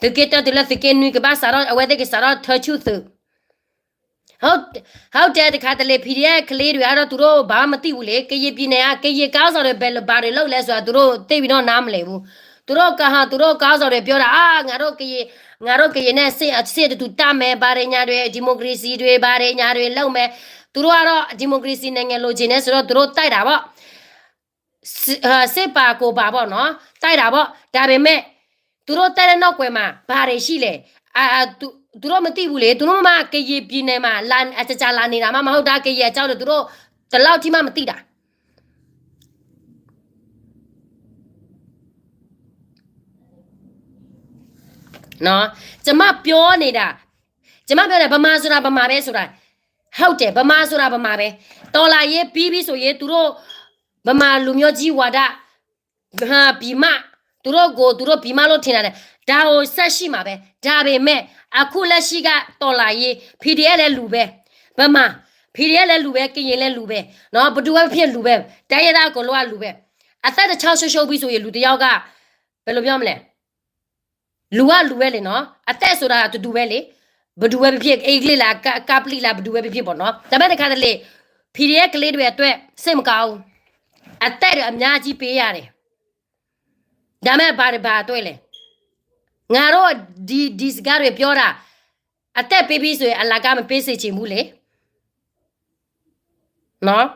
သုးက့တၢတုၤလၢသုးက့နွံကဘၣ်စးထီၣ် အဝဲသ့ၣ်ကစးထီၣ်ထၢဆူၣ်သုး. ဟုတ်တယ်တခါတလေ PDF ကလေးတွေကတော့ သူတို့ဘာမှမသိဘူးလေ, ကရင်ပြည်နယ်က ကရင်ခေါင်းဆောင်တွေ ဘယ်လို ဘာတွေလုပ်လဲဆိုတာ သူတို့သိပြီးတော့ နားမလည်ဘူး. သူတို့ကဟာ သူတို့ခေါင်းဆောင်တွေ ပြောတာ အာ ငါတို့ကရင် ငါတို့ကရင်နဲ့ စစ် စစ်အတူတပ်မယ် ဘာတွေညာတွေ ဒီမိုကရေစီတွေ ဘာတွေညာတွေ လုပ်မယ်. သူတို့ကတော့ ဒီမိုကရေစီနိုင်ငံ လိုချင်တယ်ဆိုတော့ သူတို့တိုက်တာပေါ့. စစ် အာ စစ်ပါကိုပါပေါ့နော်, တိုက်တာပေါ့. ဒါပေမဲ့ သူတို့တိုက်တဲ့နောက်ကွယ်မှာ ဘာတွေရှိလဲ? အာ အာ သူ သူတို့မသိဘူးလေ. သူတို့မှ ကရင်ပြည်နယ်မှာ လာ အကြကြလာနေတာမှ မဟုတ်တာ ကရင်အကြောင်းတွေ သူတို့ ဒီလောက်ထိမှ မသိတာ. နော်, ကျွန်မပြောနေတာ, ကျွန်မပြောတယ် ဗမာဆိုတာ ဗမာပဲဆိုတာ, ဟုတ်တယ် ဗမာဆိုတာ ဗမာပဲ, တော်လှန်ရေးပြီးပြီဆိုရင် သူတို့ ဗမာလူမျိုးကြီးဝါဒ ပြည်မ သူတို့ကို သူတို့ပြည်မလို့ ထင်တာတယ်, ဒါကို ဆက်ရှိမှာပဲ, ဒါပေမဲ့ အခုလက်ရှိက တော်လှန်ရေး PDF လည်းလူပဲ, ဗမာ PDF လည်းလူပဲ, ကရင်လည်းလူပဲ, နော်, ဘယ်သူပဲဖြစ်ဖြစ်လူပဲ, တိုင်းရင်းသားအကုန်လုံးကလူပဲ, အသက်တစ်ချောင်းဆုံးရှုံးပြီဆိုရင် လူတစ်ယောက်က ဘယ်လိုပြောမလဲ, လူကလူပဲလေနော်, အသက်ဆိုတာတတူပဲလေ, ဘယ်သူပဲဖြစ်ဖြစ် အင်္ဂလိပ်လား က- ကပလီလား ဘယ်သူပဲဖြစ်ဖြစ်ပေါ့နော်, ဒါပေမဲ့တခါတလေ PDF ကလေးတွေအတွက် စိတ်မကောင်းဘူး, အသက်တွေအများကြီးပေးရတယ်, ဒါပေမဲ့ဘာတွေဘာအတွက်လဲ, ငါတို့ဒီ- ဒီစကားတွေပြောတာ, အသက်ပေးပြီးဆိုရင် အလကားမပေးစေချင်ဘူးလေ, နော်,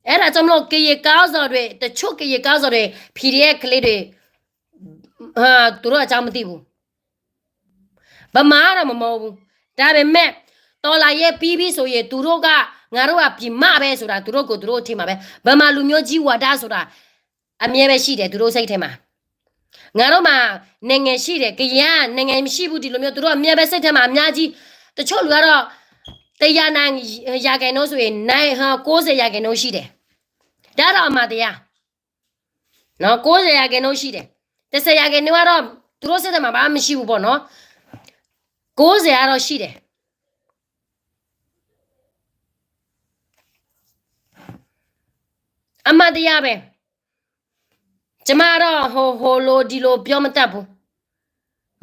အဲ့ဒါကြောင့်မလို့ ကရင်ခေါင်းဆောင်တွေ တချို့ကရင်ခေါင်းဆောင်တွေ PDF ကလေးတွေ သူတို့အကြောင်းမသိဘူး, ဗမာကတော့မမဟုတ်ဘူး, ဒါပေမဲ့ တော်လှန်ရေးပြီးပြီဆိုရင် သူတို့က ငါတို့ကပြည်မပဲဆိုတာ သူတို့ကိုယ်သူတို့ထင်မှာပဲ, ဗမာလူမျိုးကြီးဝါဒဆိုတာ အမြဲပဲရှိတယ် သူတို့စိတ်ထဲမှာ, ငါတို့မှာနိုင်ငံရှိတယ်, ကရင်ကနိုင်ငံမရှိဘူး ဒီလိုမျိုး သူတို့အမြဲပဲစိတ်ထဲမှာအများကြီး, တချို့လူကတော့ တစ်ရာရာခိုင်နှုန်းဆိုရင် နိုင်- ဟာ- ကိုးဆယ်ရာခိုင်နှုန်းရှိတယ်, ဒါတော့အမှန်တရား, နော်, ကိုးဆယ်ရာခိုင်နှုန်းရှိတယ်, တစ်ဆယ်ရာခိုင်နှုန်းကတော့ သူတို့စိတ်ထဲမှာဘာမှမရှိဘူးပေါ့နော်, ကိုးဆယ်ကတော့ရှိတယ်, အမှန်တရားပဲ, ကျမကတော့ ဟို- ဟိုလိုဒီလိုပြောမတတ်ဘူး,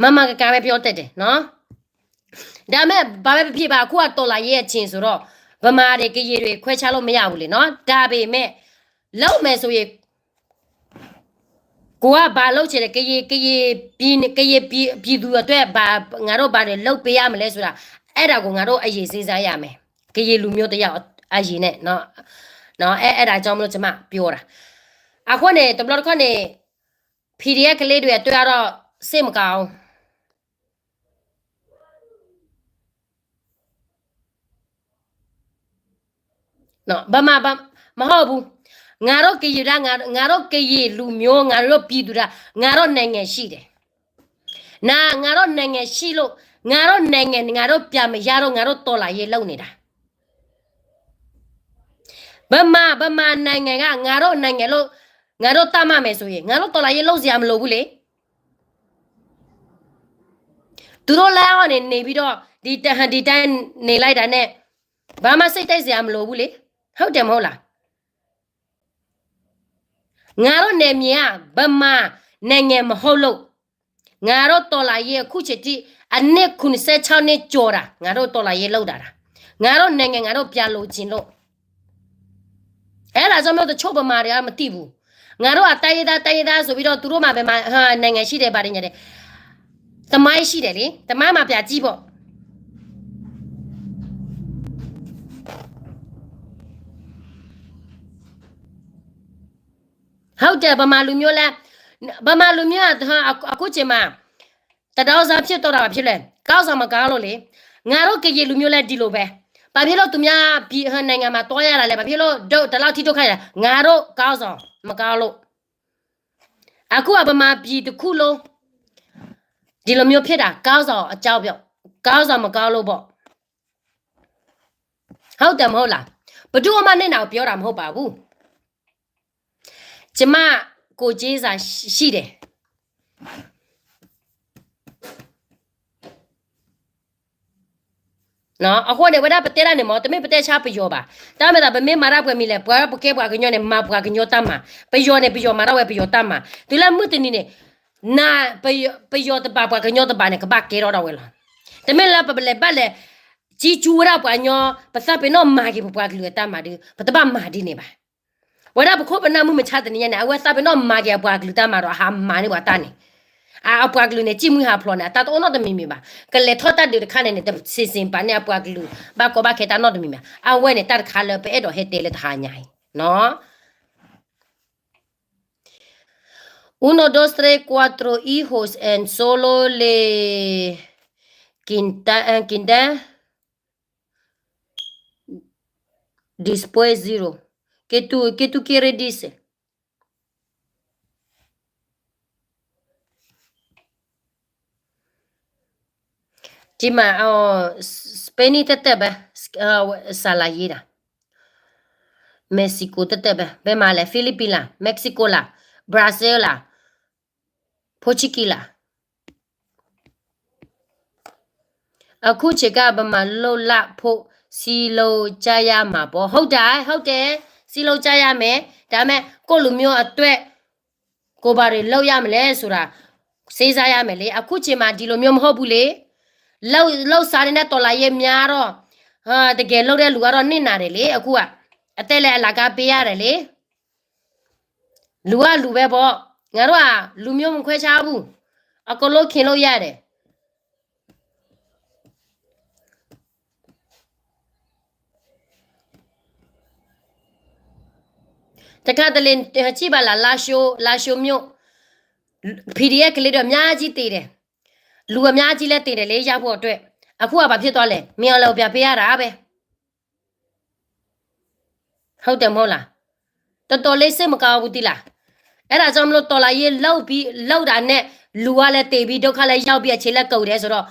မှန်မှန်ကန်ကန်ပဲပြောတတ်တယ်နော်, ဒါပေမဲ့ ဘာပဲဖြစ်ဖြစ်ပါ အခုကတော်လှန်ရေးအချိန်ဆိုတော့ ဗမာတွေကရင်တွေခွဲခြားလို့မရဘူးလေနော်, ဒါပေမဲ့ လုပ်မယ်ဆိုရင် ကိုယ်ကဘာလုပ်ချင်လဲ, ကရင်- ကရင်ပြည်- ကရင်ပြည်- ပြည်သူအတွက် ဘာ- ငါတို့ဘာတွေလုပ်ပေးရမလဲဆိုတာ အဲ့ဒါကို ငါတို့အရင်စဉ်းစားရမယ်, ကရင်လူမျိုးတစ်ယောက်အ- အရင်နဲ့နော်, နော်, အဲ့- အဲ့ဒါကြောင့်မလို့ ကျမပြောတာ, အခုန့ၣ် တဘျီတခါန့ၣ် PDF ကလေးတွေအတွက်ကတော့ စိတ်မကောင်းဘူး, နော်, ဗမာ- ဗ- မဟုတ်ဘူး, ငါတို့ကရင်ဒါ- ငါ- ငါတို့ကရင်လူမျိုး ငါတို့ပြည်သူဒါ- ငါတို့နိုင်ငံရှိတယ်, နော်, ငါတို့နိုင်ငံရှိလို့ ငါတို့နိုင်ငံ ငါတို့ပြန်မရတော့ ငါတို့တော်လှန်ရေးလုပ်နေတာ, ဗမာ- ဗမာနိုင်ငံက ငါတို့နိုင်ငံလို့ ငါတို့သတ်မှတ်မယ်ဆိုရင် ငါတို့တော်လှန်ရေးလုပ်စရာမလိုဘူးလေ, သူတို့လက်အောက်ကနေ နေပြီးတော့ ဒီတ- ဒီတိုင်းနေလိုက်တာနဲ့ ဘာမှစိတ်တိုက်စရာမလိုဘူးလေ, ဟုတ်တယ်မဟုတ်လား, ငါတို့နယ်မြေက ဗမာနိုင်ငံမဟုတ်လို့ ငါတို့တော်လှန်ရေးအခုချိန်ထိ အနှစ်ခုနှစ်ဆယ့်ခြောက်နှစ်ကျော်တာ, ငါတို့တော်လှန်ရေးလုပ်တာတာ, ငါတို့နိုင်ငံ ငါတို့ပြန်လိုချင်လို့, အဲ့ဒါကြောင့်မို့ တချို့ဗမာတွေကမသိဘူး, ငါတို့ကတိုင်းရင်းသား တိုင်းရင်းသားဆိုပြီးတော့ သူတို့မှာ ဗမာ- ဟာ- နိုင်ငံရှိတယ် ဘာတွေညာတယ်, သမိုင်းရှိတယ်လေ, သမိုင်းမှာပြန်ကြည့်ပေါ့, ဟုတ်တယ်, ဗမာလူမျိုးလည်း- ဗမာလူမျိုးက ဟာ- အခု- အခုချိန်မှာ တဒေါ်စဖြစ်တော့တာ ဘာဖြစ်လဲ, ခေါင်းဆောင်မကောင်းလို့လေ, ငါတို့ကရင်လူမျိုးလည်းဒီလိုပဲ, ဘာဖြစ်လို့သူများပြည်- ဟာ- နိုင်ငံမှာသွားရတာလဲ, ဘာဖြစ်လို့ ဒု- ဒီလောက်ထိဒုက္ခရောက်လဲ, ငါတို့ခေါင်းဆောင်မကောင်းလို့, အခုကဗမာပြည်တစ်ခုလုံး ဒီလိုမျိုးဖြစ်တာ ခေါင်းဆောင်အကြောင်းပြော- ခေါင်းဆောင်မကောင်းလို့ပေါ့, ဟုတ်တယ်မဟုတ်လား, ဘယ်သူမှမျက်နှာကိုပြောတာမဟုတ်ပါဘူး, ကျမကိုယ်ချင်းစာရှိ- ရှိတယ်, နော်, အဃိန့ၣ် ဝဲဒၣ်ပတဲဒၣ်န့ၣ်မ့ၢ် တမ့ၢ်ပတဲဆါပယီၤဘၣ်, တၢ်မ့ၢ်သး ပမ့ၢ်မၤတၢ်ပှဲၤမံၤလဲၣ်, ပှၤ- ပကဲပှၤကညီန့ၣ် မၤပှၤကညီတၢ်မၤ, ပယီၤန့ၣ် ပယီၤမၤတၢ်ဝဲပယီၤတၢ်မၤ, တုၤလၢမုၢ်တနံၤန့ၣ် န- ပယီၤ- ပယီၤတဘၣ် ပှၤကညီတဘၣ်န့ၣ် ကဘၣ်ကဲထီၣ်ဒၣ်ဝဲလီၤ, တမ့ၢ်လၢပလဲၤဘၣ်လဲၤ ကံကူဝဲဒၣ်ပှၤကညီ, ပသးပ့ၤနီၣ်မၤက့ၤပပှၤကလုာ်အတၢ်မၤဒီး ပတဘၣ်မၤဒ်န့ၣ်ဘၣ်, ဝဲဒၣ်ပခိၣ်ပနၢ်မုၢ်မဆါတနံၤညါန့ၣ် အဝဲသးပ့ၤနီၣ်မၤက့ၤအပှၤကလုာ်တၢ်မၤဒီး အဟးမၤန့ၢ်ပှၤတၢ်န့ၣ်, အ- အပှၤကလုာ်န့ၣ် ကံၣ်မှံဟးဖျိးန့ၣ် အတၢ်တအိၣ်နီတမံၤမံၤဘၣ်, ကလဲၤထီၣ်တၢ်ဒုးတခါန့ၣ်န့ၣ် တဆံးဆံးပာ်န့ၢ်အပှၤကလုာ် ဘၣ်ကီဘၣ်ခဲတၢ်နီတမံၤမံၤ, အဝဲန့ၣ် တၢ်တခါလၢပအဲၣ်ဒိးဟဲတဲလၢတဟါညါအံၤ, နော်, uno, dos, tres, cuatro hijos en solo le quinta- eh, quinta después zero. ¿Qué tú, qué tú quieres decir? ကမၤ Spain တၢ်တၢ်ဘၣ်, စၤလၤယ့ဒၣ်, Mexico တၢ်တၢ်ဘၣ်, ဘဲမၤလဲၣ် Philippines လၢ်, Mexico လၢ်, Brazil လၢ်, Portugal လၢ်. အခုချိန်က ဗမာလုပ်လပ်ဖို့ စည်းလုံးကြရမှာပေါ့. ဟုတ်တယ်, ဟုတ်တယ်, စည်းလုံးကြရမယ်. ဒါပေမဲ့ ကိုယ့်လူမျိုးအတွက် ကိုယ်ဘာတွေလုပ်ရမလဲဆိုတာ စဉ်းစားရမယ်လေ. အခုချိန်မှာ ဒီလိုမျိုးမဟုတ်ဘူးလေ. လုပ်စားတဲ့ တော်လှန်ရေးများတော့ တကယ်လုပ်တဲ့လူကတော့ နစ်နာတယ်လေ. အခုက အသက်လည်း အလကားပေးရတယ်လေ. လူကလူပဲပေါ့. ငါတို့က လူမျိုးမခွဲခြားဘူး. အကုန်လုံးခင်လို့ရတယ်. တခါတလေ ကြည့်ပါလား, လားရှိုး, လားရှိုးမြို့, PDF ကလေးတွေ အများကြီးသေတယ်. လူအများကြီးလည်းသေတယ်လေ, ရဖို့အတွက်. အခုက ဘာဖြစ်သွားလဲ? မင်းအောင်လှိုင်ကို ပြန်ပေးရတာပဲ. ဟုတ်တယ်မဟုတ်လား? တော်တော်လေး စိတ်မကောင်းဘူး သိလား? အဲ့ဒါကြောင့်မလို့ တော်လှန်ရေးလုပ်ပြီး, လုပ်တာနဲ့ လူကလည်းသေပြီး ဒုက္ခလည်းရောက်ပြီး အချိန်လည်းကုန်တယ်ဆိုတော့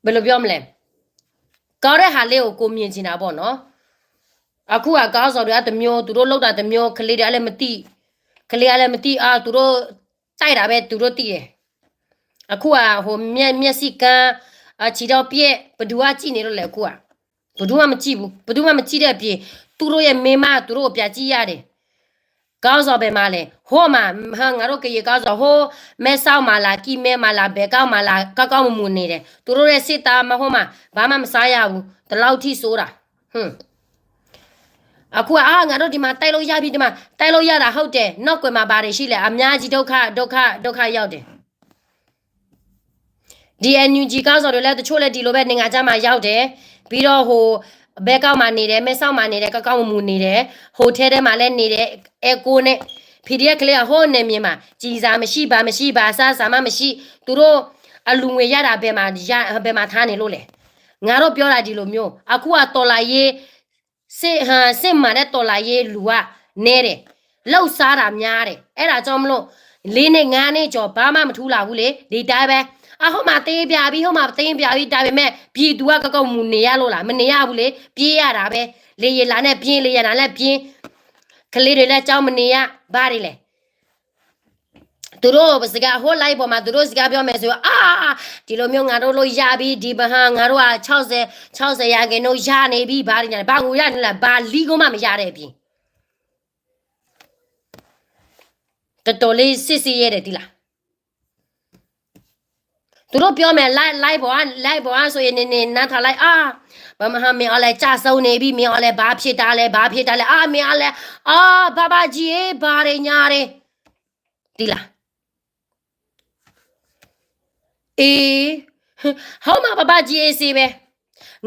ဘယ်လိုပြောမလဲ, ကောင်းတဲ့ဟာလေးကို ကိုယ်မြင်ချင်တာပေါ့နော်. အခုက ခေါင်းဆောင်တွေက တစ်မျိုး, သူတို့လုပ်တာတစ်မျိုး, ကလေးတွေကလည်းမသိ, ကလေးကလည်းမသိ, အာ, သူတို့တိုက်တာပဲ သူတို့သိတယ်. အခုက ဟိုမျက်, မျက်စိကန်း, အချီတော့ပြက်, ဘယ်သူကကြည့်နေလို့လဲ အခုက. ဘယ်သူမှမကြည့်ဘူး. ဘယ်သူမှမကြည့်တဲ့အပြင် သူတို့ရဲ့မိန်းမ သူတို့ကို ပြန်ကြည့်ရတယ်. ခေါင်းဆောင်ဘယ်မှာလဲ? ဟိုမှာ, ဟမ်, ငါတို့ကရင်ခေါင်းဆောင်, ဟိုမဲဆောက်မှာလား, ကီးမဲမှာလား, ဘဲကောက်မှာလား, ကောက်ကောက်မူမူနေတယ်. သူတို့ရဲ့စစ်သားမဟုတ်မှာ, ဘာမှမစားရဘူး. ဒီလောက်ထိဆိုးတာ. ဟွန်း. အခုက, အာ, ငါတို့ဒီမှာတိုက်လို့ရပြီ, ဒီမှာတိုက်လို့ရတာဟုတ်တယ်. နောက်ကွယ်မှာဘာတွေရှိလဲ? အများကြီးဒုက္ခ, ဒုက္ခ, ဒုက္ခရောက်တယ်. ဒီ NUG ခေါင်းဆောင်တွေလည်း တချို့လည်း ဒီလိုပဲ နိုင်ငံခြားမှာရောက်တယ်. ပြီးတော့ ဟို, ဘဲကောက်မှာနေတယ်, မဲဆောက်မှာနေတယ်, ကောက်ကောက်မူမူနေတယ်, ဟိုတယ်ထဲမှာလည်းနေတယ်, အဲကိုနဲ့ PDF ကလေးက ဟိုနယ်မြေမှာ ကျည်ဆံမရှိ, ဘာမရှိ, ဘာအစားအစာမှမရှိ, သူတို့အလူငွေရတာ ဘယ်မှာရ, ဘယ်မှာထားနေလို့လဲ? ငါတို့ပြောတာ ဒီလိုမျိုး, အခုက တော်လှန်ရေး စစ်, ဟမ်, စစ်မှန်တဲ့ တော်လှန်ရေး လူကနည်းတယ်, လုပ်စားတာများတယ်. အဲ့ဒါကြောင့်မလို့ လေးနှစ်ငါးနှစ်ကျော် ဘာမှမထူလာဘူးလေ, ဒီတိုင်းပဲ. အဟိုမှာသိမ်းပြပြီ, ဟိုမှာသိမ်းပြပြီ, ဒါပေမဲ့ ပြည်သူက ကောက်ကောက်မူမူနေရလို့လား? မနေရဘူးလေ, ပြေးရတာပဲ. လေယာဉ်လာနဲ့ပြေး, လေယာဉ်လာနဲ့ပြေး, ကလေးတွေလည်း ကျောင်းမနေရ, ဘာတွေလဲ? သူတို့စကား, ဟို live ပေါ်မှာ သူတို့စကားပြောမယ်ဆိုရင်, အာ, ဒီလိုမျိုး ငါတို့လုပ်ရပြီ, ဒီမှာ ငါတို့က ခြောက်ဆယ်, ခြောက်ဆယ်ရာခိုင်နှုန်း ရနေပြီ, ဘာတွေညာလဲ, ဘာကိုရနေလဲ, ဘာလီကိုမှမရတဲ့အပြင်. တော်တော်လေး စစ်ဆင်ရေးတယ်, သိလား? သူတို့ပြောမယ်, live, live ပေါ်က, live ပေါ်ကဆိုရင် နင်, နင်နားထောင်လိုက်, အာ, ဗမာမင်းအောင်လှိုင်ကျဆုံးနေပြီ, မင်းအောင်လှိုင်ဘာဖြစ်တာလဲ, ဘာဖြစ်တာလဲ, အာ, မင်းအောင်လှိုင်, အာ, ဘဘကြီးအေး, ဘာတွေညာတွေ, သိလား? အေး, ဟုတ်မှာ, ဘဘကြီးအေးဆေးပဲ.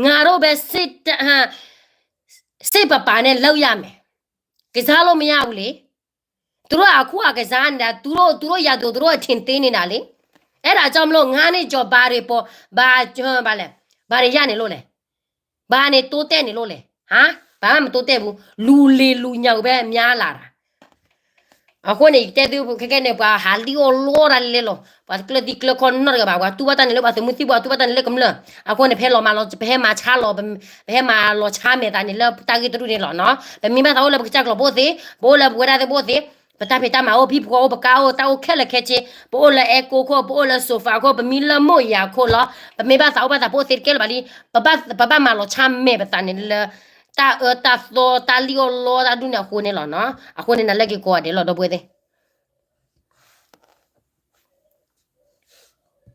ငါတို့ပဲ စစ်, ဟမ်, စစ်ပါပါနဲ့ လုပ်ရမယ်. ကစားလို့မရဘူးလေ. သူတို့က အခုက ကစားနေတာ, သူတို့, သူတို့ရာသူ သူတို့အထင်သေးနေတာလေ. အဲ့ဒါကြောင့်မလို့ ငါးနှစ်ကျော် ဘာတွေပေါ်, ဘာ, ဘာလဲ, ဘာတွေရနေလို့လဲ? ဘာနဲ့တိုးတက်နေလို့လဲ? ဟမ်, ဘာမှမတိုးတက်ဘူး. လူလီလူညူပဲ များလာတာ. အဃိန့ၣ် ယတဲသုခဲကဲန့ၣ် ပှၤဟးလံၣ်အီၣ်လီတၢ်လဲလဲလီၤ. ပှၤတကျၢၢ်သံကျၢၢ်ခီနီတဂၤဘၣ်. ပှၤတူၢ်ဘၣ်တၢ်န့ၣ်လၢပှၤသုးမုၢ်သံၣ်ဘိ, ပှၤတူၢ်ဘၣ်တၢ်န့ၣ်လၢကမျၢၢ်. အဃိန့ၣ် ပဟဲလီၤမၤလီၤ, ပဟဲမၤဆါလီၤ, ပဟဲမၤလီၤဆါမဲာ်သးန့ၣ်လၢတၢ်ဂ့ၢ်တရူၢ်န့ၣ်လီၤနီၤ. ပမ့ၢ်ဘၣ်သးအိၣ်လၢပကစၢ်ကျိၤဘိသ့, ပအိၣ်လၢပဝဲဒၣ်သ့ဘိသ့, ပတၢ်ဖံးတၢ်မၤအိၣ်, ပဟံၣ်ဖိဃီဖိအိၣ်, ပကါအိၣ်, တၢ်အိၣ်ခဲလၢာ်ခဲဆ့, ပအိၣ်လၢအဲကိခိၣ်, ပအိၣ်လၢ sofa ခိၣ်, ပမံလၢမိၢ်ယၤခိၣ်လီၤ. ပမ့ၢ်ဘၣ်သးအိၣ်ဘၣ်သးဖိသ့တကဲလၢၤဘၣ်လံ. ပဘၣ်, ပဘၣ်မၤလီၤဆါမဲာ်ပသးန့ၣ်လၢ တၢ်အၢတၢ်သီ, တၢ်လံၣ်အီၣ်လီတၢ်ဒူၣ်န့ၣ်အဃိန့ၣ်လီၤနီၤ. အဃိန့ၣ် နၤလၢက့ၤကိးဂၤဒဲးလီၤ ဒီပုၢ်ဝဲၢ်သ့ၣ်.